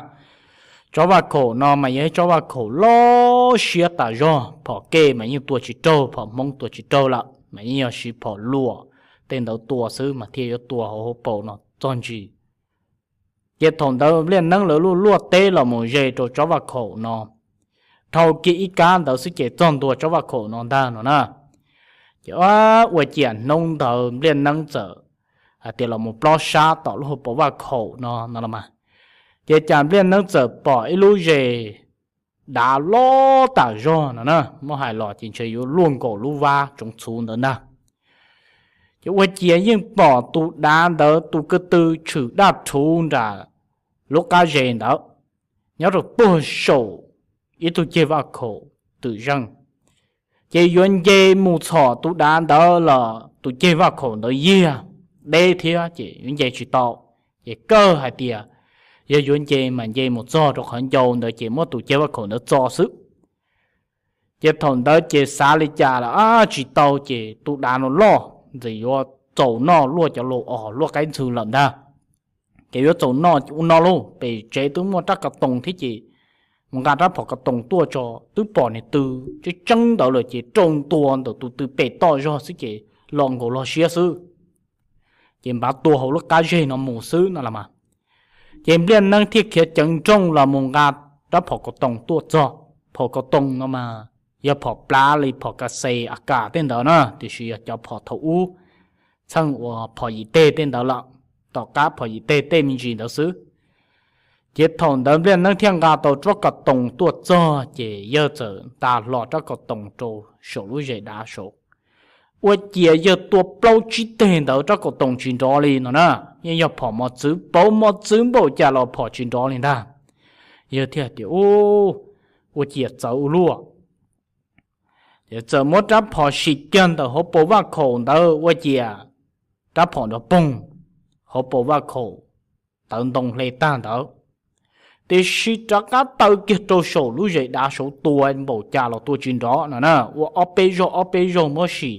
Tsob vaj khaum no mas yog ib tsob vaj khaum loj siab tas zog, phom kej mas yeej tua tsis raug, phom hmoob tua tsis raug lawm mas yeej yog siv phom luam tej ntawd tua xwb mas thiaj yuav tua hauv hauv paus no txog ntsis. Ces thaum ntawd Npliaj Neeb lawv luaj luaj teb los mus ze rau tsob vaj khaum no, dhau kiag ib kab ntawd xwb ces txog ntua tsob vaj khaum no ntag no na. Ces ua ciam hnub ntawd Npliaj Neeb txawm hais tias los mus plob sab tom lub hauv paus vaj khaum no no los mas, ces cas Npliaj Neeb txawm pom ib lub zes dav loj tas zog no na, muab hais los ces ntshe yuav luaj nkaus lub vab tsoov txhuv ntawd ntag. Ces ua ciav yeej pom tus dav ntawd tus ko tw tshwm daj rhuv nram lub qab zes ntawd, nyob rau puag saum ib tug ceg vaj khaum twm zeej. Ces yuav nce mus txhom tus dav ntawd los tus ceg vaj khaum ntawd yiag deb thiab ces yuav nce tsis tau. Ces kawg hais tias yog yuav nce mas nce mus txog rau qhov ncau ntawd ces muab tus ceg vaj khaum ntawd txo xwb. Ces thaum ntawd ces xav li cas los tsis tau, ces tus dav no loj, ntxim yuav txaus noj luaj cov laus os luaj qaib ntxhw lawm ntag. Ces yuav txaus noj ua no lauj, pem tsev twb muaj rab ko toos thiab ces mus nqa rab phom ko toos tuaj tso, twb pom niag tw tseeb tseeb ntawd lawm ces rau ntua ntawm tus tw pem toj zog xwb ces los nkaus log siab xwb. Ces npav tua hauv lub qab zeg no mus xwb no los mas. Ces Npliaj Neeb thiaj khiav ceev nrooj los mus nqa rab phom ko toos tuaj txog. Phom ko toos no mas yog phom plab li phom ka xes a kas tej ntawd na, tiam sis yog cov phom thaum ub txheej ua phom yim teg tej ntawd lawm, tom qab phom yim teg tej me ntsis ntawd xwb. Ces thaum ntawd Npliaj Neeb thiaj nqa tau rab ko toos tuaj txog ces yawg txawm nta hlo rab ko toos rau saum lub zes dav saud. Ua ciav yawg tua plaub tsib teg ntawd rab ko toos tsis nrov li no na. Yeej yog phom mos txwv pauv mos txwv npaum cas los phom tsis nrov li ntag. Yawg thiaj tias, Ua ciav txawv ua luaj. Ces txawm muab rab phom sim kiag ntawm hauv paus vaj khaum ntawd ua ciav rab phom nrov poog hauv paus vaj khaum tawv ntoo hle tag ntawd. Tiam sis rov qab taw kiag rau saum lub zes dav saud tua npaum cas los tua tsis nrov no na. Ua ob peb zaug ob peb zaug muab sim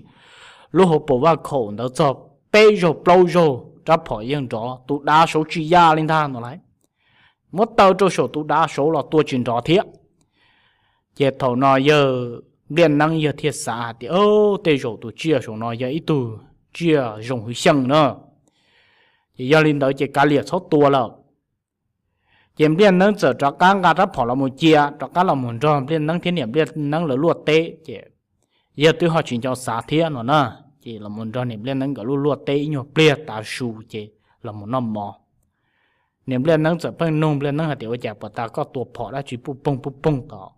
lub hauv paus vaj khaum ntawd txog peb zaug plaub zaug rab phom yeej nrov, tus dav saud tsis ya li ntag no lauj. Muab taw rau saum tus dav saud los tua tsis nrov thiab. Ces thaum no yawg Npliaj Neeb yawg thiaj xav hais tias, Tej zaum tus tsiaj saum no yog ib tug tsiaj zoo hwv xyeej na. Ces yog li ntawd ces kav liam txhob tua lawm. Ces Npliaj Neeb txawm rov qab nqa rab phom los mus cia, rov qab los mus nrog Npliaj Neeb thiab niam Npliaj Neeb lawv luaj teb. Ces yawg twb ho tsis nco xav thiab no na, ces los mus nrog niam Npliaj Neeb nkawd luaj luaj teb ib nyuag pliag tav su ces los mus noj mov. Niam Npliaj Neeb txawm pheej nug Npliaj Neeb hais tias, Ua cas puag ta koj tua phom dab tsi puj poog puj poog tom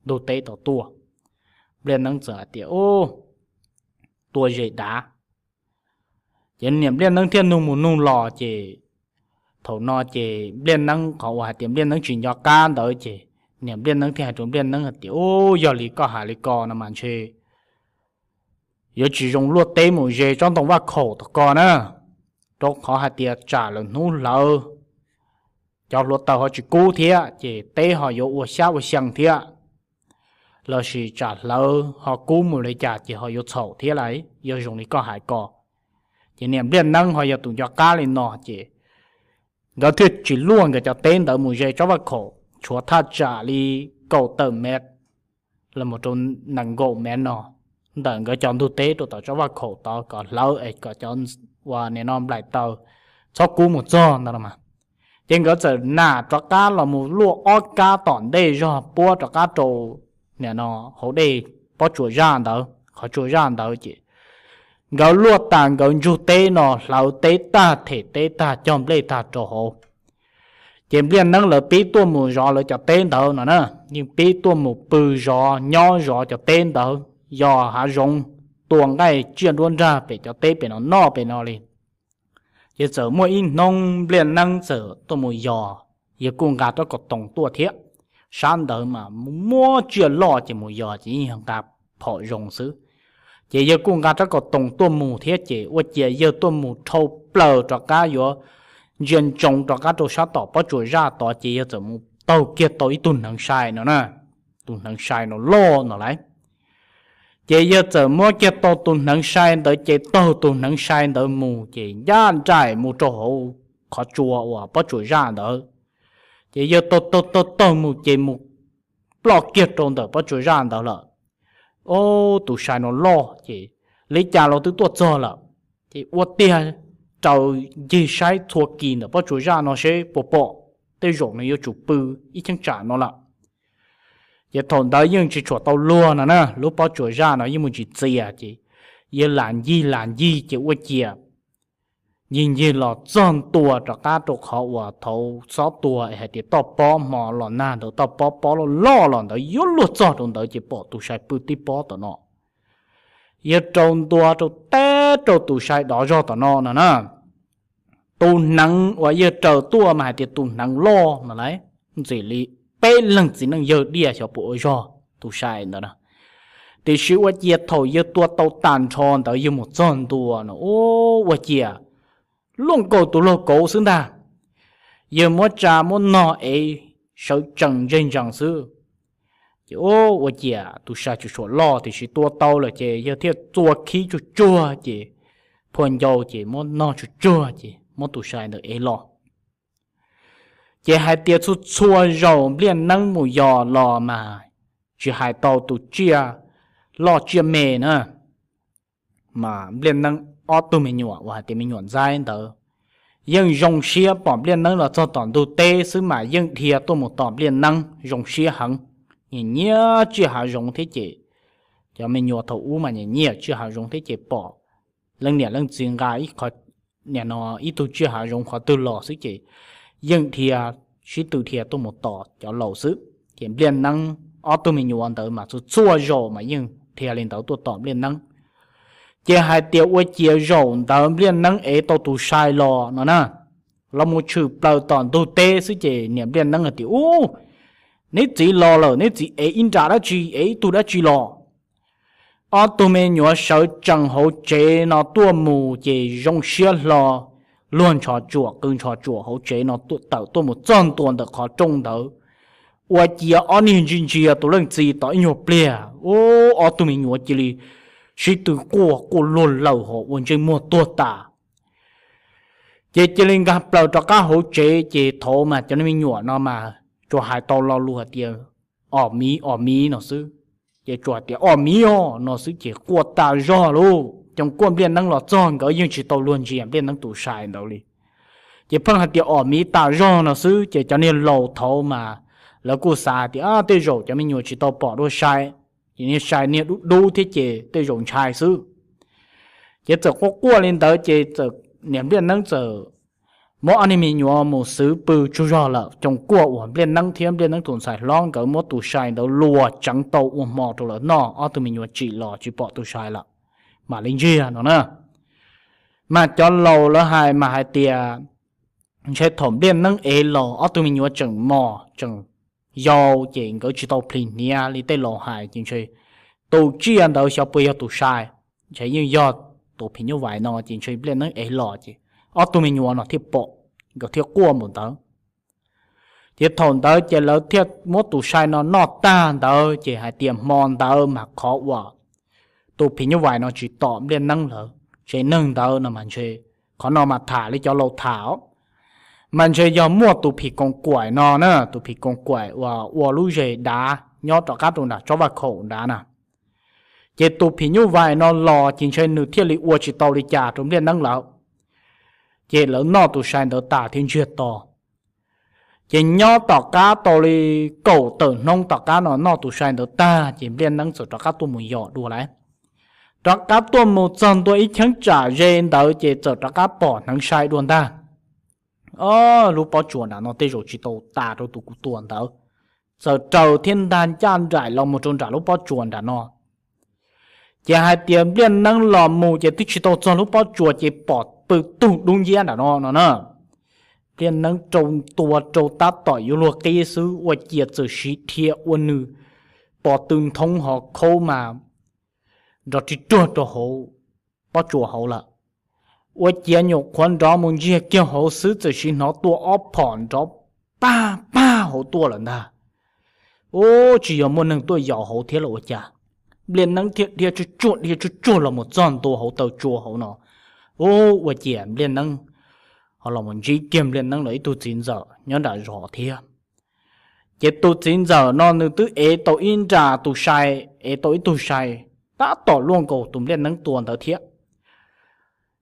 ntug teb tod tuaj? Npliaj Neeb txawm hais tias, Ub, tua zes dav. Ces niam Npliaj Neeb thiaj nug mus nug los ces thaum no ces Npliaj Neeb qhov uas hais tias Npliaj Neeb tsis nco qab ntawd ces niam Npliaj Neeb thiaj hais rau Npliaj Neeb hais tias, Ub, yog li koj hais li ko no mas ntshe yuav tsis zoo luaj teb mus ze tsob ntoo vaj khaum tom ko na, rau qhov hais tias tsam lawm hnub hlawv cov hluav taws ho tsis kub thiab ces teb ho yuav ua xyab ua xyees thiab, lossis tsam hlawv ho kub mus li cas ces ho yuav txhaum thiab lauj, yog zoo li koj hais ko. Ces niam Npliaj Neeb ho yog tus nco qab li no ces nkawd thiaj tsis luaj nkawd cov teb ntawd mus ze tsob vaj khaum, tshuav thaj tsam li kaum tawm mev los mus rau nees nkaum mev no ntawm nkawd cov ntug teb rau tom tsob vaj khaum tod kom hlawv es kom cov uas nim no nplaim taws txhob kub mus txog ntawd no mas. Ces nkawd txawm nam rov qab los mus luaj ob kab tom ntej zog puab rov qab rau nim no hauv dej pob tsuas zaj ntawd, qhov tsua zaj ntawd ces nkawd luaj tas nkawd ntsug teb no hlawv teb tag them teb tag cog nplej tag rau hauv. Ces Npliaj Neeb lawv pib tuaj mus zov lawv cov teb ntawd no na, yeej pib tuaj mus pw zov nyob zov cov teb ntawd, yos hav zoov, tua nqaij tsiaj nruab nrag pem cov teb pem no noj pem no li. Ces txawm muaj ib hnub Npliaj Neeb txawm tuaj mus yos, yawg kuj nqa rab kaus toom tuaj thiab. Sab ntawd mas muaj tsiaj loj ces mus yos ces yeej yog nqa phom zoo xwb. Ces yawg kuj nqa rab kaus toom tuaj mus thiab ces ua ciav yawg tuaj mus dhau plaws rov qab yuav ntsia ntsoov rov qab rau sab tom pob tsuas zaj tod ces yawg txawm mus taug kiag tau ib tug hneev sai no na, tus hneev sai no loj no lauj. Ces yawg txawm muab kiag tau tus hneev sai ntawd ces taug tus hneev sai ntawd mus ces ncaj nraim mus rau hauv qhov tsua uas pob tsuas zaj ntawd. Ces yawg taug taug taug taug mus ces mus ploj kiag rau ntawm pob tsuas zaj ntawd lawm. Ob, tus sai no loj ces li cas los twb tuaj txog lawm, ces ua tiag raws ncig saib txhua kis ntawm pob tsuas zaj no seb puas pom, tej zaum nws yuav tsum pw ib cheeb tsam no lawm. Ces thaum ntawd yeej tsis tshua tau luag no na, lub pob tsuas zaj no yeej mus tsis txias ces yawg lam ncig lam ncig ces ua ciav ncig ncig los txog ntua rov qab rau qhov uas thaum xob tua es hais tias toj pob hmo los nag ntawd toj pob pob loj loj los ntawd yuav luag txog rau ntawd ces pom tus sai pw tib pob tom no. Yawg rau ntua rau teb rau tus sai dov zog tom no no na. Tus hneev uas yawg raws tuaj mas hais tias tus hneev loj no lauj, ntxim li peb leeg txiv neej yawg diaj xyov puas ua zog tus sai ntawd na. Tiam sis ua ciav thaum yawg tua tau tag nrho ntawd yawg mus txog ntua no, ua ciav luaj nkaus tus laug kauv xwb ntag. Yawg muab tsa muab nog ev sawv tsees ntseg ntsees xwb. Ces ua ciav tus sai tsuas loj tiam sis tua tau lawm ces yawg thiaj txua khib tsuag tsuag ces phua ncau ces muab nog tsuag tsuag ces muab tus sai ntawd ev los. Ces hais tias txhua txhua zaus Npliaj Neeb mus yos los mas tsis hais tau tus tsiaj loj tsiaj me na, mas Npliaj Neeb ob tug me nyuam uas hais tias me nyuam ntxaib ntawd yeej zoo siab pom Npliaj Neeb los txog tom ntug teb xwb mas yeej dhia tuaj mus tos Npliaj Neeb zoo siab heev. Nyiam nyiam tsiaj hav zoov thiab ces cov me nyuam thaum ub mas nyiam nyiam tsiaj hav zoov thiab ces pom leej niam leej txiv nqa ib qho, nim no ib tug tsiaj hav zoov qhov twg los xwb ces yeej dhia, sib tw dhia tuaj mus tos cov laus xwb. Ces Npliaj Neeb ob tug me nyuam ntawd mas txhua txhua zaus mas yeej dhia li ntawd tuaj tos Npliaj Neeb. Ces hais tias ua ciav zaum ntawd Npliaj Neeb ev tau tus sai los no na, los mus tshwm plaws tom ntug teb xwb ces niam Npliaj Neeb hais tias, Ub, neb txiv los lawm, neb txiv ev ib nra dab tsi, ev ib tug dab tsi los? Ob tug me nyuam sawv tsees hauv tsev no tuaj mus ces zoo siab hlo, luag ntsho tsuam qw ntsho tsuam hauv tsev no tawm tuaj mus txog ntua ntawm qhov rooj ntawd. Ua ciav ob niag ntsia ntsia tus leej txiv tau ib nyuag pliag, ub, ob tug me nyuam cia li sib tw quaj quaj luag lawm ho ua ntsej muag tuag tas. Ces cia li nkag plaws rov qab hauv tsev ces thaum mas cov me nyuam no mas tsuas hais tau lo lus hais tias, Os miv, os miv no xwb. Ces tsuas hais tias, Os miv os no xwb ces quaj tas zog lauj. Cov kuaj Npliaj Neeb los txog nkawd yeej tsis tau luag ntsia Npliaj Neeb tus sai ntawd li. Ces pheej hais tias, Os miv tas zog no xwb ces cov niag laus thaum mas lawv kuj xav hais tias, Tej zaum cov me nyuam tsis tau pom dua sai, ces niag sai niag dub dub thiab ces tej zaum ntshai xwb. Ces txawm quaj quaj li ntawd ces txawm niam Npliaj Neeb txawm muab ob niag me nyuam mus xwb pw tsaug zog lawm. Cov kuaj uas Npliaj Neeb thiab Npliaj Neeb tus ntxhais hlob nkawd muab tus sai ntawd luas tseev tau ua hmo rau lawv noj, ob tug me nyuam tsim los tsis pom tus sai lawm, mam li ntsiag no na. Mas cov laus lawv hais mas hais tias ntshe thaum Npliaj Neeb ev los ob tug me nyuam tseem mos tseem yau ces nkawd tsis tau plhis hniav li tej laus hais ces ntshe tus tsiaj ntawd xyov puas yog tus sai, ntshe yeej yog tus phim nyuj vais no ces ntshe Npliaj Neeb ev los ces ob tug me nyuam no thiaj pom, nkawd thiaj quaj npaum ntawd. Ces thaum ntawd ces lawv thiaj muab tus sai no noj tag ntawd ces hais tias hmo ntawd mas qhov uas tus phim nyuj vais no tsis tom Npliaj Neeb lawm, tsev neeg ntawd no mas ntshe qhov no mas tham li cov laus tham, mas ntshe yog muaj tus phim koos kaim no na, tus phim koos kaim uas ua lub zes dav nyob rov qab rau nram tsob vaj khaum nrad na. Ces tus phim nyuj vais no los ces ntshe nws thiaj li ua tsis tau li cas rau Npliaj Neeb lawm. Ces lawv noj tus sai ntawd tas thiab ntsiag to. Ces nyob tom qab tau li kaum tawm hnub tom qab no noj tus sai ntawd tag ces Npliaj Neeb txawm rov qab tuaj mus yos dua lawm. Rov qab tuaj mus txog ntua ib cheeb tsam ze ntawd ces txawm rov qab pom hneev sai dua ntag. Ob, lub pob tsuas nram no tej zaum tsis tau tas rau tus kuv tua ntawd. Txawm raws thiab ntag ncaj nraim los mus rau nram lub pob tsuas nram no. Ces hais tias Npliaj Neeb los mus ces twb tsis tau txog lub pob tsuas ces pom pw tug dub nciab nram no no na. Npliaj Neeb rau tua rau tab tom yuav luag qib xwb ua ciav txawm siv dhia ua nws pos tw nthoob ho khaub mas nrov ri ruag rau hauv pob tsuas hauv lawm. Ua ciav nyuam qhuav nrov mus ntsiag kiag hauv xwb txawm siv hnov tuaj ob phom nrov pag pag hauv tuaj lawm ntag. Ub, tsis yog muaj neeg tuaj yos hauv thiab los ua cas? Npliaj Neeb thiaj dhia tsuj tsuag dhia tsuj tsuag los mus txog ntua hauv taw tsua hauv no. Ub, ua ciav Npliaj Neeb ho los mus ntsib kiag Npliaj Neeb lawv ib tug txiv ntxawm nyob nram zos thiab. Ces tus txiv ntxawm no nws twb ev tau ib nra tus sai, ev tau ib tug sai tab tom luaj nkaus tus Npliaj Neeb tua ntawd thiab.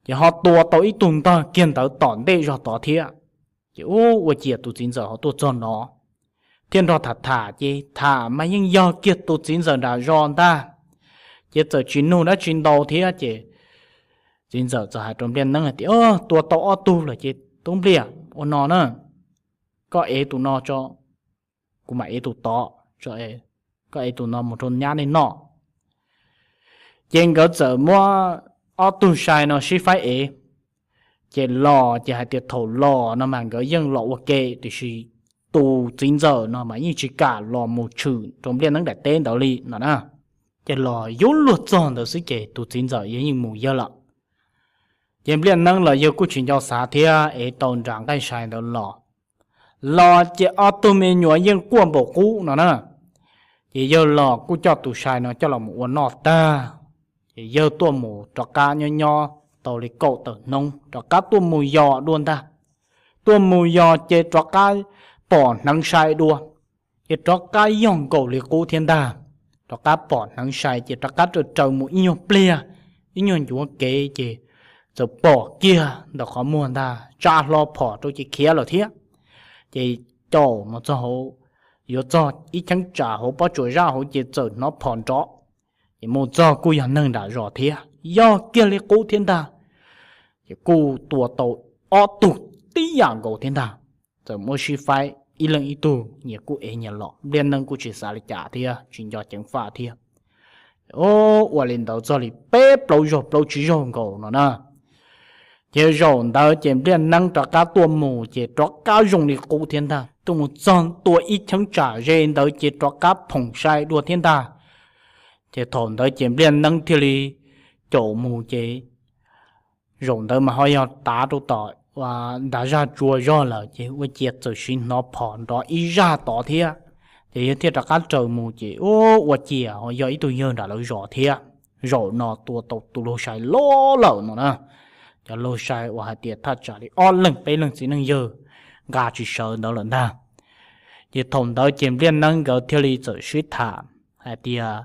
Ces ho tua tau ib tug ntog kiag ntawd tom ntej zog tod thiab. Ces ub, ua ciav tus txiv ntxawm ho tuaj txog no thiab nrog tham tham ces tham mas yeej yog kiag tus txiv ntxawm nram zos ntag. Ces txawm tsis nug dab tsi ntau thiab ces txiv ntxawm txawm hais rau Npliaj Neeb hais tias, Tua tau ob tug lawm ces Tub Npliaj, ua no na, koj ev tus no tso, kuv mam ev tus tod, koj ev tus no mus rau nyab nej noj. Ces nkawd txawm muab ob tug sai no sib faib ev. Ces los ces hais tias thaum los no mas nkawd yeej los ua ke tiam sis tus txiv ntxawm no mas yeej tsis kam los mus tshwm rau Npliaj Neeb daim teb ntawd li no na. Ces los yuav luag txog ntawd xwb ces tus txiv ntxawm yawg yeej mus yawg lawm. Ces Npliaj Neeb los yawg kuj tsis nco xav thiab es tau nram nqaij sai ntawd los. Los ces ob tug me nyuam yeej quaj npaum qub no na. Ces yawg los kuj coj tus sai no coj los mus ua noj tag, ces yawg tuaj mus rov qab nyob nyob tau li kaum tawm hnub rov qab tuaj mus yos dua ntag. Tuaj mus yos ces rov qab pom hneev sai dua, ces rov qab yog nkaus li qub thiab ntag. Rov qab pom hneev sai ces rov qab raws raws mus ib nyuag pliag, ib nyuag ncuav kev ces txawm pom kiag ntawm qhov muag ntag, tsa hlo phom rau ces khiav lawm thiab. Ces caum mus txog hauv, yuav txog ib cheeb tsam hauv pob tsuas zaj hauv ces txawm hnov phom nrov. Ces mus txog kuj yog neeg nram zos thiab, yog kiag li qub thiab ntag. Ces kuj tua tau ob tug tib yam nkaus thiab ntag. Txawm muab sib faib ib leeg ib tug, nyias kuj ev nyias los, Npliaj Neeb kuj tsis xav li cas thiab tsis nco ceev faj thiab. Ua li ntawd txog li peb plaub zaug plaub tsib zaug nkaus no na. Ces zaum ntawd ces Npliaj Neeb rov qab tuaj mus ces rov qab zoo li qub thiab ntag. Tuaj mus txog tua ib cheeb tsam ze ntawd ces rov qab phoom sai dua thiab ntag. Ces thaum ntawd ces Npliaj Neeb thiaj li caum mus ces zaum ntawd mas ho yog tav rau tom nram zaj tsua zog lawm ces ua ciav txawm siv hnov phom nrov ib zaj tod thiab. Ces yawg thiaj rov qab raws mus ces ua ciav ho yog ib tug yawg nram lawv zos thiab. Zaum no tua tau tus laug sai loj lawm no na. Cov laug sai uas hais tias thaj tsam li ob leeg peb leeg txiv neej yawg nqa tsis sawv ntawd lawm ntag. Ces thaum ntawd ces Npliaj Neeb nkawd thiaj li txawm sib tham hais tias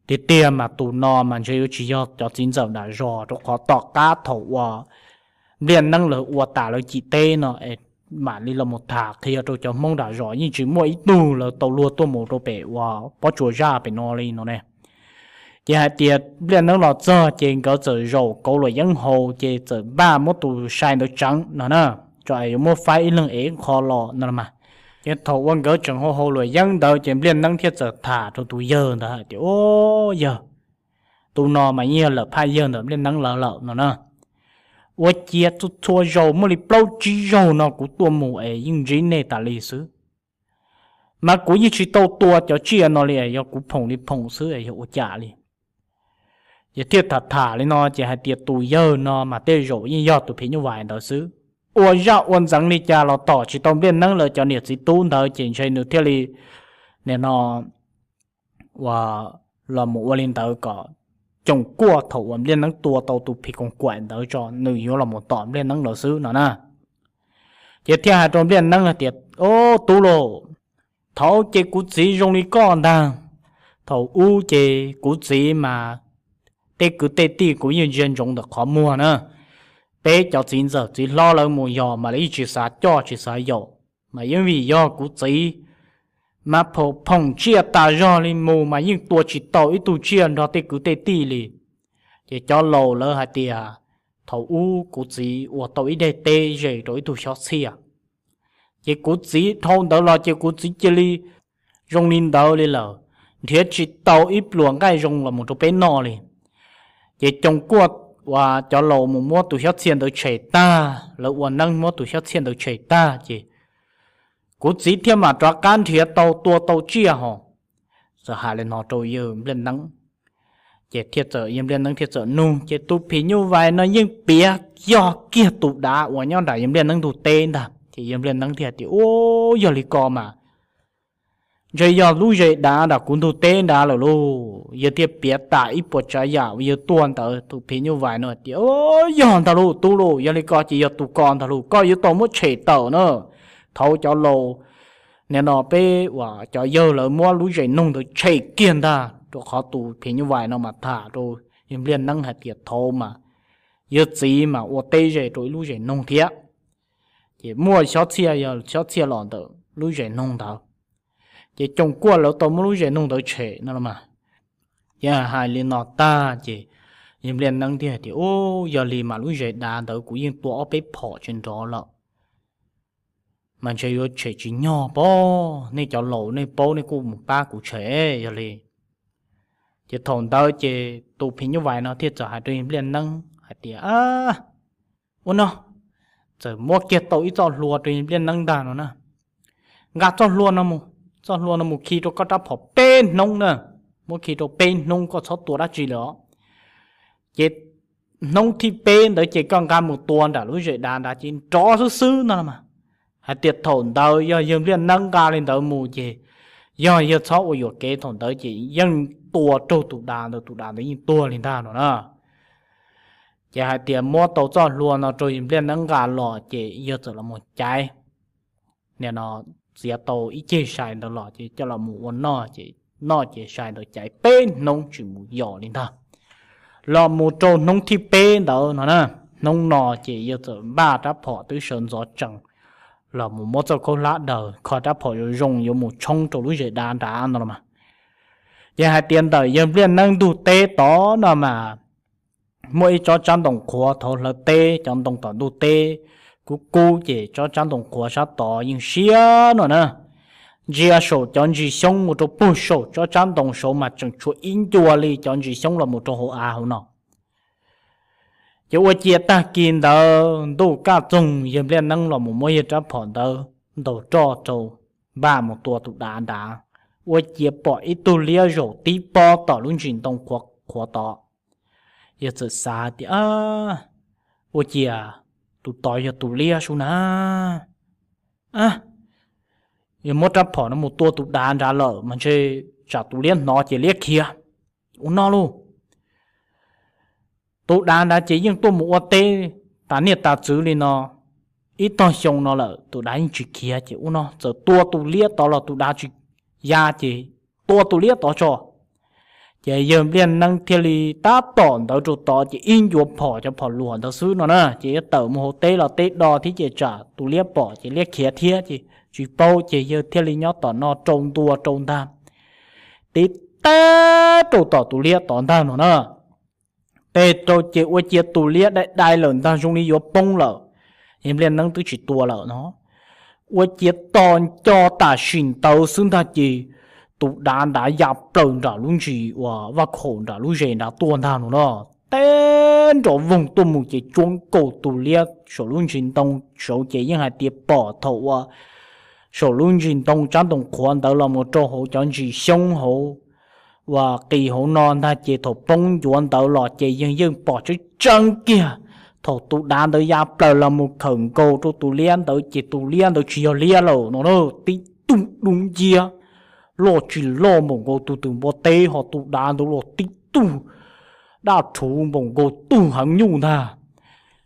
tiag tiag mas tus no mas ntshe yuav tsis yog cov txiv ntxawm nram zos, rau qhov tom qab thaum uas Npliaj Neeb lawv ua tas lawv cim teb no es mam li los mus tham qhia rau cov Hmoob nram zos yeej tsis muaj ib tug lawv tau luag tuaj mus rau pem uas pob tsuas zaj pem no li no ne. Ces hais tias Npliaj Neeb los txog ces nkawd txawm zaum kauv luam yeeb haus ces txawm npaj muab tus sai ntawd tseev no na, tso es yuav muab faib ib leeg ev qho los no mas. Ces thaum uas nkawd tseem haus haus luam yeeb ntawd ces Npliaj Neeb thiaj txawm tham rau tus yawg ntawd hais tias, Au yawg, tus no mas yeej yog lawm phaj yawg ntawm Npliaj Neeb lawv lawm no na. Ua ciav txhua zaus muaj li plaub tsib zaug no kuv tuaj mus es yeej ntsib nej tas li xwb, mas kuv yeej tsis tau tua cov tsiaj no li, yog kuv phoom li phoom xwb es yog ua cas li. Ces thiaj tham tham li no ces hais tias tus yawg no mas tej zaum yeej yog tus phim nyuj vais ntawd xwb. Ua zaj ua ntxeev li cas los tom tsis tau Npliaj Neeb lawv cov niam txiv tub ntawd ces ntshe nws thiaj li nim no ua los mus ua li ntawd kom Coom Kuaj thaum uas Npliaj Neeb tua tau tus phim koos kuam ntawd tso nws yuav los mus tom Npliaj Neeb lawv xwb no na. Ces thiaj hais rau Npliaj Neeb hais tias, Au tub lauj, thaum ces kuv txiv zoo li koj ntag. Thaum ub ces kuv txiv mas tej kwv tej tij kuv yeej ntsia ntsoov ntawm qhov muag na. Peb cov txiv ntxawm txiv hlob lawv mus yos mas lawv yeej tsis xav coj tsis xav yaum, mas yeej vim yog kuv txiv mas phoom tsiaj tas zog li mus mas yeej tua tsis tau ib tug tsiaj nrog tej kwv tej tij li. Ces cov laus lawv hais tias thaum ub kuv txiv ua tau ib daim teb ze rau ib tug xyob txhiaj, ces kuv txiv dhau ntawd los ces kuv txiv cia li zoo li ntawd li lawm, nrhiav tsis tau ib pluas nqaij zoo los mus rau peb noj li. Ces Coom Kuaj uas cov laus mus muab tus xyob txhiaj ntawd tshem tag, lawv ua neeb muab tus xyob txhiaj ntawd tshem tag ces kuv txiv thiaj mam rov qab nrhiav tau tua tau tsiaj ho. Txawm hais li no rau yawg Npliaj Neeb, ces thiaj txawm yawg Npliaj Neeb thiaj txawm nug ces tus phim nyuj vais no yeej piav yog kiag tus dav uas nyob nram yawg Npliaj Neeb ntug teb ntag. Ces yawg Npliaj Neeb thiaj hais tias, Au, yog li ko mas ntshe yog lub zes dav nram kuv ntug teb nrad lawm lauj. Yawg thiaj piav tas ib puas tsav yam uas yawg tuaj ntawd. Tus phim nyuj vais no tias, Au, yog ntag lauj tub lauj, yog li ko ces yog tus ko ntag lauj, koj yuav tau muab tshem tawm na. Thaum cov laus nim no peb uas cov yawg lawv muab lub zes noog ntawd tshem kiag ntag, rau qhov tus phim nyuj vais no mas tham rau yawg Npliaj Neeb hais tias thaum mas yawg txiv mas ua teb ze rau ib lub zes noog thiab, ces muaj xyob txhiaj, yog xyob txhiaj los ntawm lub zes noog ntawd. Ces Coom Kuaj lawv tau muab lub zes noog ntawd tshem no los mas. Ces hais li no tag ces yawg Npliaj Neeb thiaj hais tias, Au, yog li mas lub zes dav ntawd kuv yeej tua ob peb phom tsis nrov lawm, mas ntshe yuav tshem tsis nyog pob. Nej cov laus nej paub nej kuj mus pab kuv tshem yog li. Ces thaum ntawd ces tus phim nyuj vais no thiaj txawm hais rau yawg Npliaj Neeb hais tias, Ua no, txawm muab kiag tau ib txoj hlua rau yawg Npliaj Neeb ntag no na. Nqa txoj hlua no mus, txoj hlua no mus khi rau koj rab phom peb hnub na. muab khi rau peb hnub koj txhob tua dab tsi lawm os. Ces hnub thib peb ntawd ces koj nqa mus tua nram lub zes dav nrad ces nrov xwb xwb no los mas. Hais tias thaum ntawd yog yawg Npliaj Neeb nqa li ntawd mus ces yog yawg txhob ua yuam kev thaum ntawd ces yeej tua raug tus dav ntawd, tus dav ntawd yeej tuag li ntag no na. Ces hais tias muab tau txoj hlua no rau yawg Npliaj Neeb nqa los ces yawg txawm los mus caiv, nim no txiav tau ib ceg sai ntawd los ces coj los mus ua noj ces noj ces sai ntawd caiv peb hnub tsis mus yos li ntag. Los mus rau hnub thib peb ntawd no na, hnub no ces yawg txawm npaj rab phom twb sawv ntxov tsees los mus muab txoj khaub hlab daws kho rab phom zoo zoo yuav mus tshoob rau lub zes dav nrad no los mas. Ces hais tias ntawm yawg Npliaj Neeb ntug teb tod no mas muaj ib tsob tsab ntoo qhuav thaud hlawv teb, cov ntoo tom ntug teb kub kub ces tsob tsab ntoo qhuav sab tod yeej siab no na. Ntsia saum cov ntsis xyoob mus rau puag saum tsob tsab ntoo saud mas tseem tshuav ib ncua li cov ntsis xyoob los mus rau hauv av hauv no. Ces ua ciav tag kis ntawd ntuj kaj txoog yawg Npliaj Neeb los mus muab yawg rab phom ntawd ntaus roj rau npaj mus tua tus dav nrad, ua ciav pom ib tug liab zaum tib pob tom lub ntsis ntoo qhuav tod. Yawg txawm xav tias, ua ciav tus tod yog tus liab sub na. Yog muab rab phom no mus tua tus dav nrad lawm mas ntshe tsam tus liab hnov ces liab khiav. Ua no lauj, tus dav nrad ces yeej tuaj mus ua teb tas niaj tas txwv li no ib tog xyoo no lawm, tus dav yeej tsis khiav ces ua no txawm tua tus liab tod los tus dav tsis ya ces tua tus liab tod tso. Ces yawg Npliaj Neeb thiaj li tab tom ntawd rau tod ces ib ncua phom, cov phom luam ntawd xwb no na, ces yawg tawm mus hauv teb los teb do thiab ces tsam tus liab pom ces liab khiav thiab ces tsis paub ces yawg thiaj li nyob tom no rau ntua rau ntag. Tib teb rau tom tus liab tod ntag no na. Teb rau ces ua ciav tus liab dai dai lawm ntag zoo li yuav poob lawm. Yawg Npliaj Neeb twb tsis tua lawm no. Ua ciav tos nco tam sim ntawd xwb ntag ces tus dav nrad ya plaws nram lub ntsis uas vaj khaum nram lub zes nrad tuaj ntag no na. Teb nrov voog tuaj mus ces tsuab nkaus tus liab saum lub ntsis ntoo saud ces yeej hais tias pom thaum uas saum lub ntsis ntoo tsab ntoo qhuav ntawd los mus rau hauv cov ntsis xyoob hauv uas qis hauv no ntag ces thaum poob ncuav ntawd los ces yeej yeej pom tseeb tseeb kiag. Thaum tus dav ntawd ya plaws los mus khawm nkaus rau tus liab ntawd ces tus liab ntawd tsis yog liab lawm no na, tib tug dub nciab loj tsis loj npaum nkaus tus twm npua teb, ho tus dav ntawd los tib tug daj rhuv npaum nkaus tug heev nyuj ntag.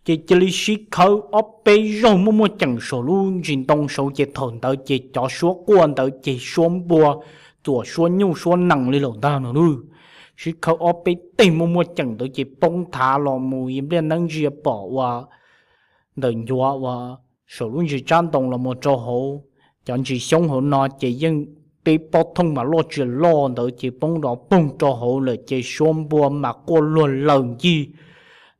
Ces cia li sib khawb ob peb zaug muaj muaj ceem saum lub ntsis ntoo saud ces thaum ntawd ces cov suab quaj ntawd ces suab npua txuam suab nyuj suab nees li lawm ntag no lub. Sib khawb ob peb teg muaj muaj ceem ntawd ces poob thav los mus, yawg Npliaj Neeb ntsia pom uas ntawm ncuav uas saum lub ntsis tsab ntoo los mus rau hauv cov ntsis xyoob hauv no ces yeej peb pob thooj mas loj tsis loj ntawd ces poob nrov poog rau hauv lawm ces suab npua mas quaj luag laws ncig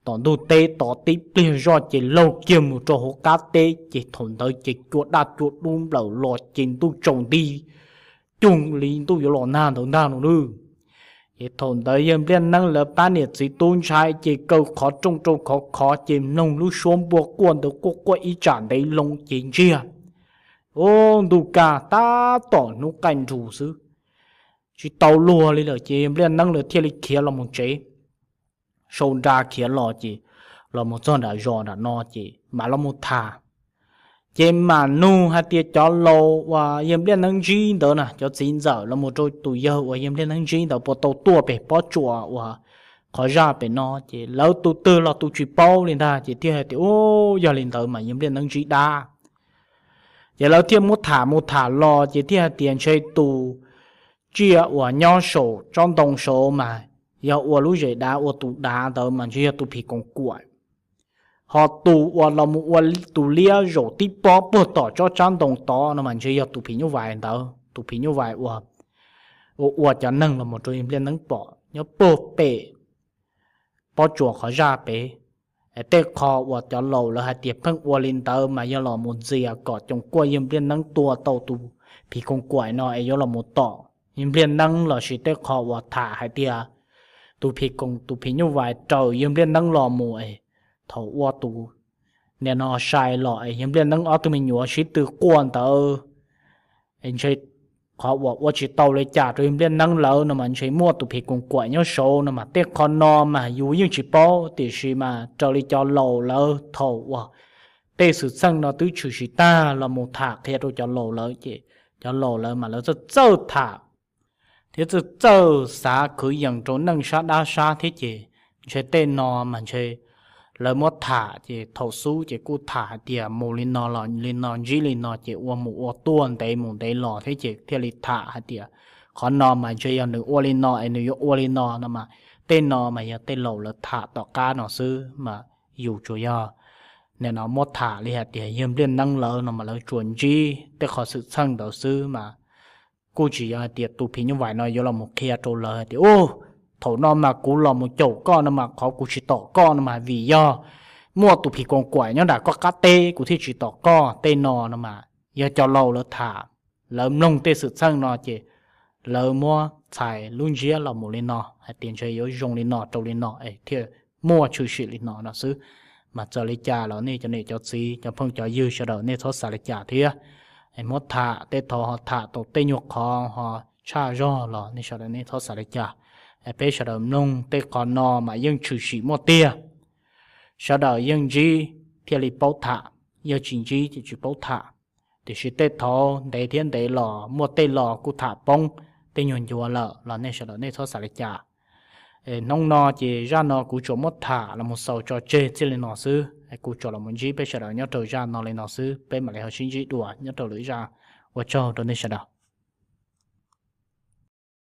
tom ntug teb tod tib pliag zoj ces laug kiag mus rau hauv qab teb ces thaum ntawd ces cua daj cua dub nplawm los ces ntuj tsaus nti cuag li ntuj yuav los nag ntawd ntag no lub. Ces thaum ntawd yawg Npliaj Neeb lawv pab niam txiv tub ntshai ces kaw qhov rooj rau khov khov ces mloog lub suab npua quaj ntawd quaj quaj ib tsam ntev loo ces ntsiag. Ub, ntuj kaj tab tom hnub qaij nrus xwb, tsis tau luag li lawm ces yawg Npliaj Neeb lawv thiaj li khiav los mus tsev. Sau nra khiav los ces los mus txog nram zos nram no ces mam los mus tham. Ces mam nug hais tias cov laus uas yawg Npliaj Neeb ntsib ntawd na, cov txiv ntxawm los mus rau tus yawg uas yawg Npliaj Neeb ntsib ntawd puas tau tuaj pem pob tsuas uas qhov zaj pem no ces lawv tus twg los tus tsis paub li ntag ces thiaj hais tias, Ub, yog li ntawd mas yawg Npliaj Neeb ntsib dab. Ces lawv thiaj muab tham mus tham los ces thiaj hais tias ntshe tus tsiaj uas nyob saum tsob ntoo saud mas yog ua lub zes dav ua tus dav ntawd mas ntshe yog tus phim koos kuam. Ho tus uas los mus ua tus liab zaum tib pob puag tom tsob tsab ntoo tod no mas ntshe yog tus phim nyuj vais ntawd, tus phim nyuj vais uas ua ua cov neeg los mus rau yawg Npliaj Neeb pom nyob puag pem pob tsuas qhov zaj pem. Tej qho uas cov laus lawv hais tias pheej ua li ntawd mas yog los mus ntxias kom coos kuaj yawg Npliaj Neeb tua tau tus phim koos kuam no es yuav los mus tom yawg Npliaj Neeb lossis tej qho uas tham hais tias tus phim koos, tus phim nyuj vais raws yawg Npliaj Neeb los mus es thaum ua tus nim no sai los es yawg Npliaj Neeb ob tug me nyuam sib tw quaj ntawd es ntshe qhov uas ua tsis tau li cas rau yawg Npliaj Neeb lawv no mas ntshe muaj tus phim koos kaim nyob saud no mas tej qhov no mas yus yeej tsis paub, tiam sis mas raws li cov laus lawv thaum uas tej xwm txheej no twb tshwm sim tag los mus tham qhia rau cov laus lawv ces cov laus lawv mas lawv txawj txawj tham thiab txawj txawj xav khwv yees rau neej sab dab sab thiab ces ntshe tej no mas ntshe lawv muab tham ces thaum xub ces kuj tham hais tias mus li no los li no, ntsib li no ces ua mus ua tuaj ntev mus ntev los thiab ces thiaj li tham hais tias qhov no mas ntshe yog nws ua li no es nws yuav ua li no no mas tej no mas yog tej laus lawv tham tom qab no xwb mas yus tsuas yog nim no muab tham li hais tias yawg Npliaj Neeb lawv no mas lawv tsuas ntsib tej qhov xwm txheej ntawd xwb mas kuj tsis yog hais tias tus phim nyuj vais no yuav los mus qhia rau lawv hais tias u, thaum no mas kuv los mus caum koj no mas qhov kuv tsis tom koj no mas vim yog muaj tus phim koos kaim nyob nram koj qab teb kuv thiaj tsis tom koj tej no no mas yog cov laus lawv tham, lawv mloog tej xwm txheej no ces lawv muab txhais lub ntsiab los mus li no hais tias ntshe yuav zoo li no rau li no es thiaj muaj tshwm sim li no no xwb. Mas txawm li cas los nej cov niam cov txiv cov phooj cov ywg sawv daws nej txhob xav li cas thiab. Es muab tham tej thaum ho tham tau tej nyuag qhov ho tshaj zog los nej sawv daws nej txhob xav li cas. Es peb sawv daws mloog tej qhov no mas yeej tshwm sim muaj tiag, sawv daws yeej ntsib thiaj li paub tham, yog tsis ntsib ces tsis paub tham. Tiam sis tej thaum ntev thiab ntev los muaj tej los kuj tham poob tej nyuag ncuav lawm los nej sawv daws nej txhob xav li cas. Hnub no ces zaj no kuv tsuas muab tham los mus xaus tso tseg txij li no xwb, kuv tsuas los mus ntsib peb sawv daws nyob rau zaj no li no xwb, peb mam li ho sib ntsib dua nyob rau lwm zaj. Ua tsaug rau nej sawv daws.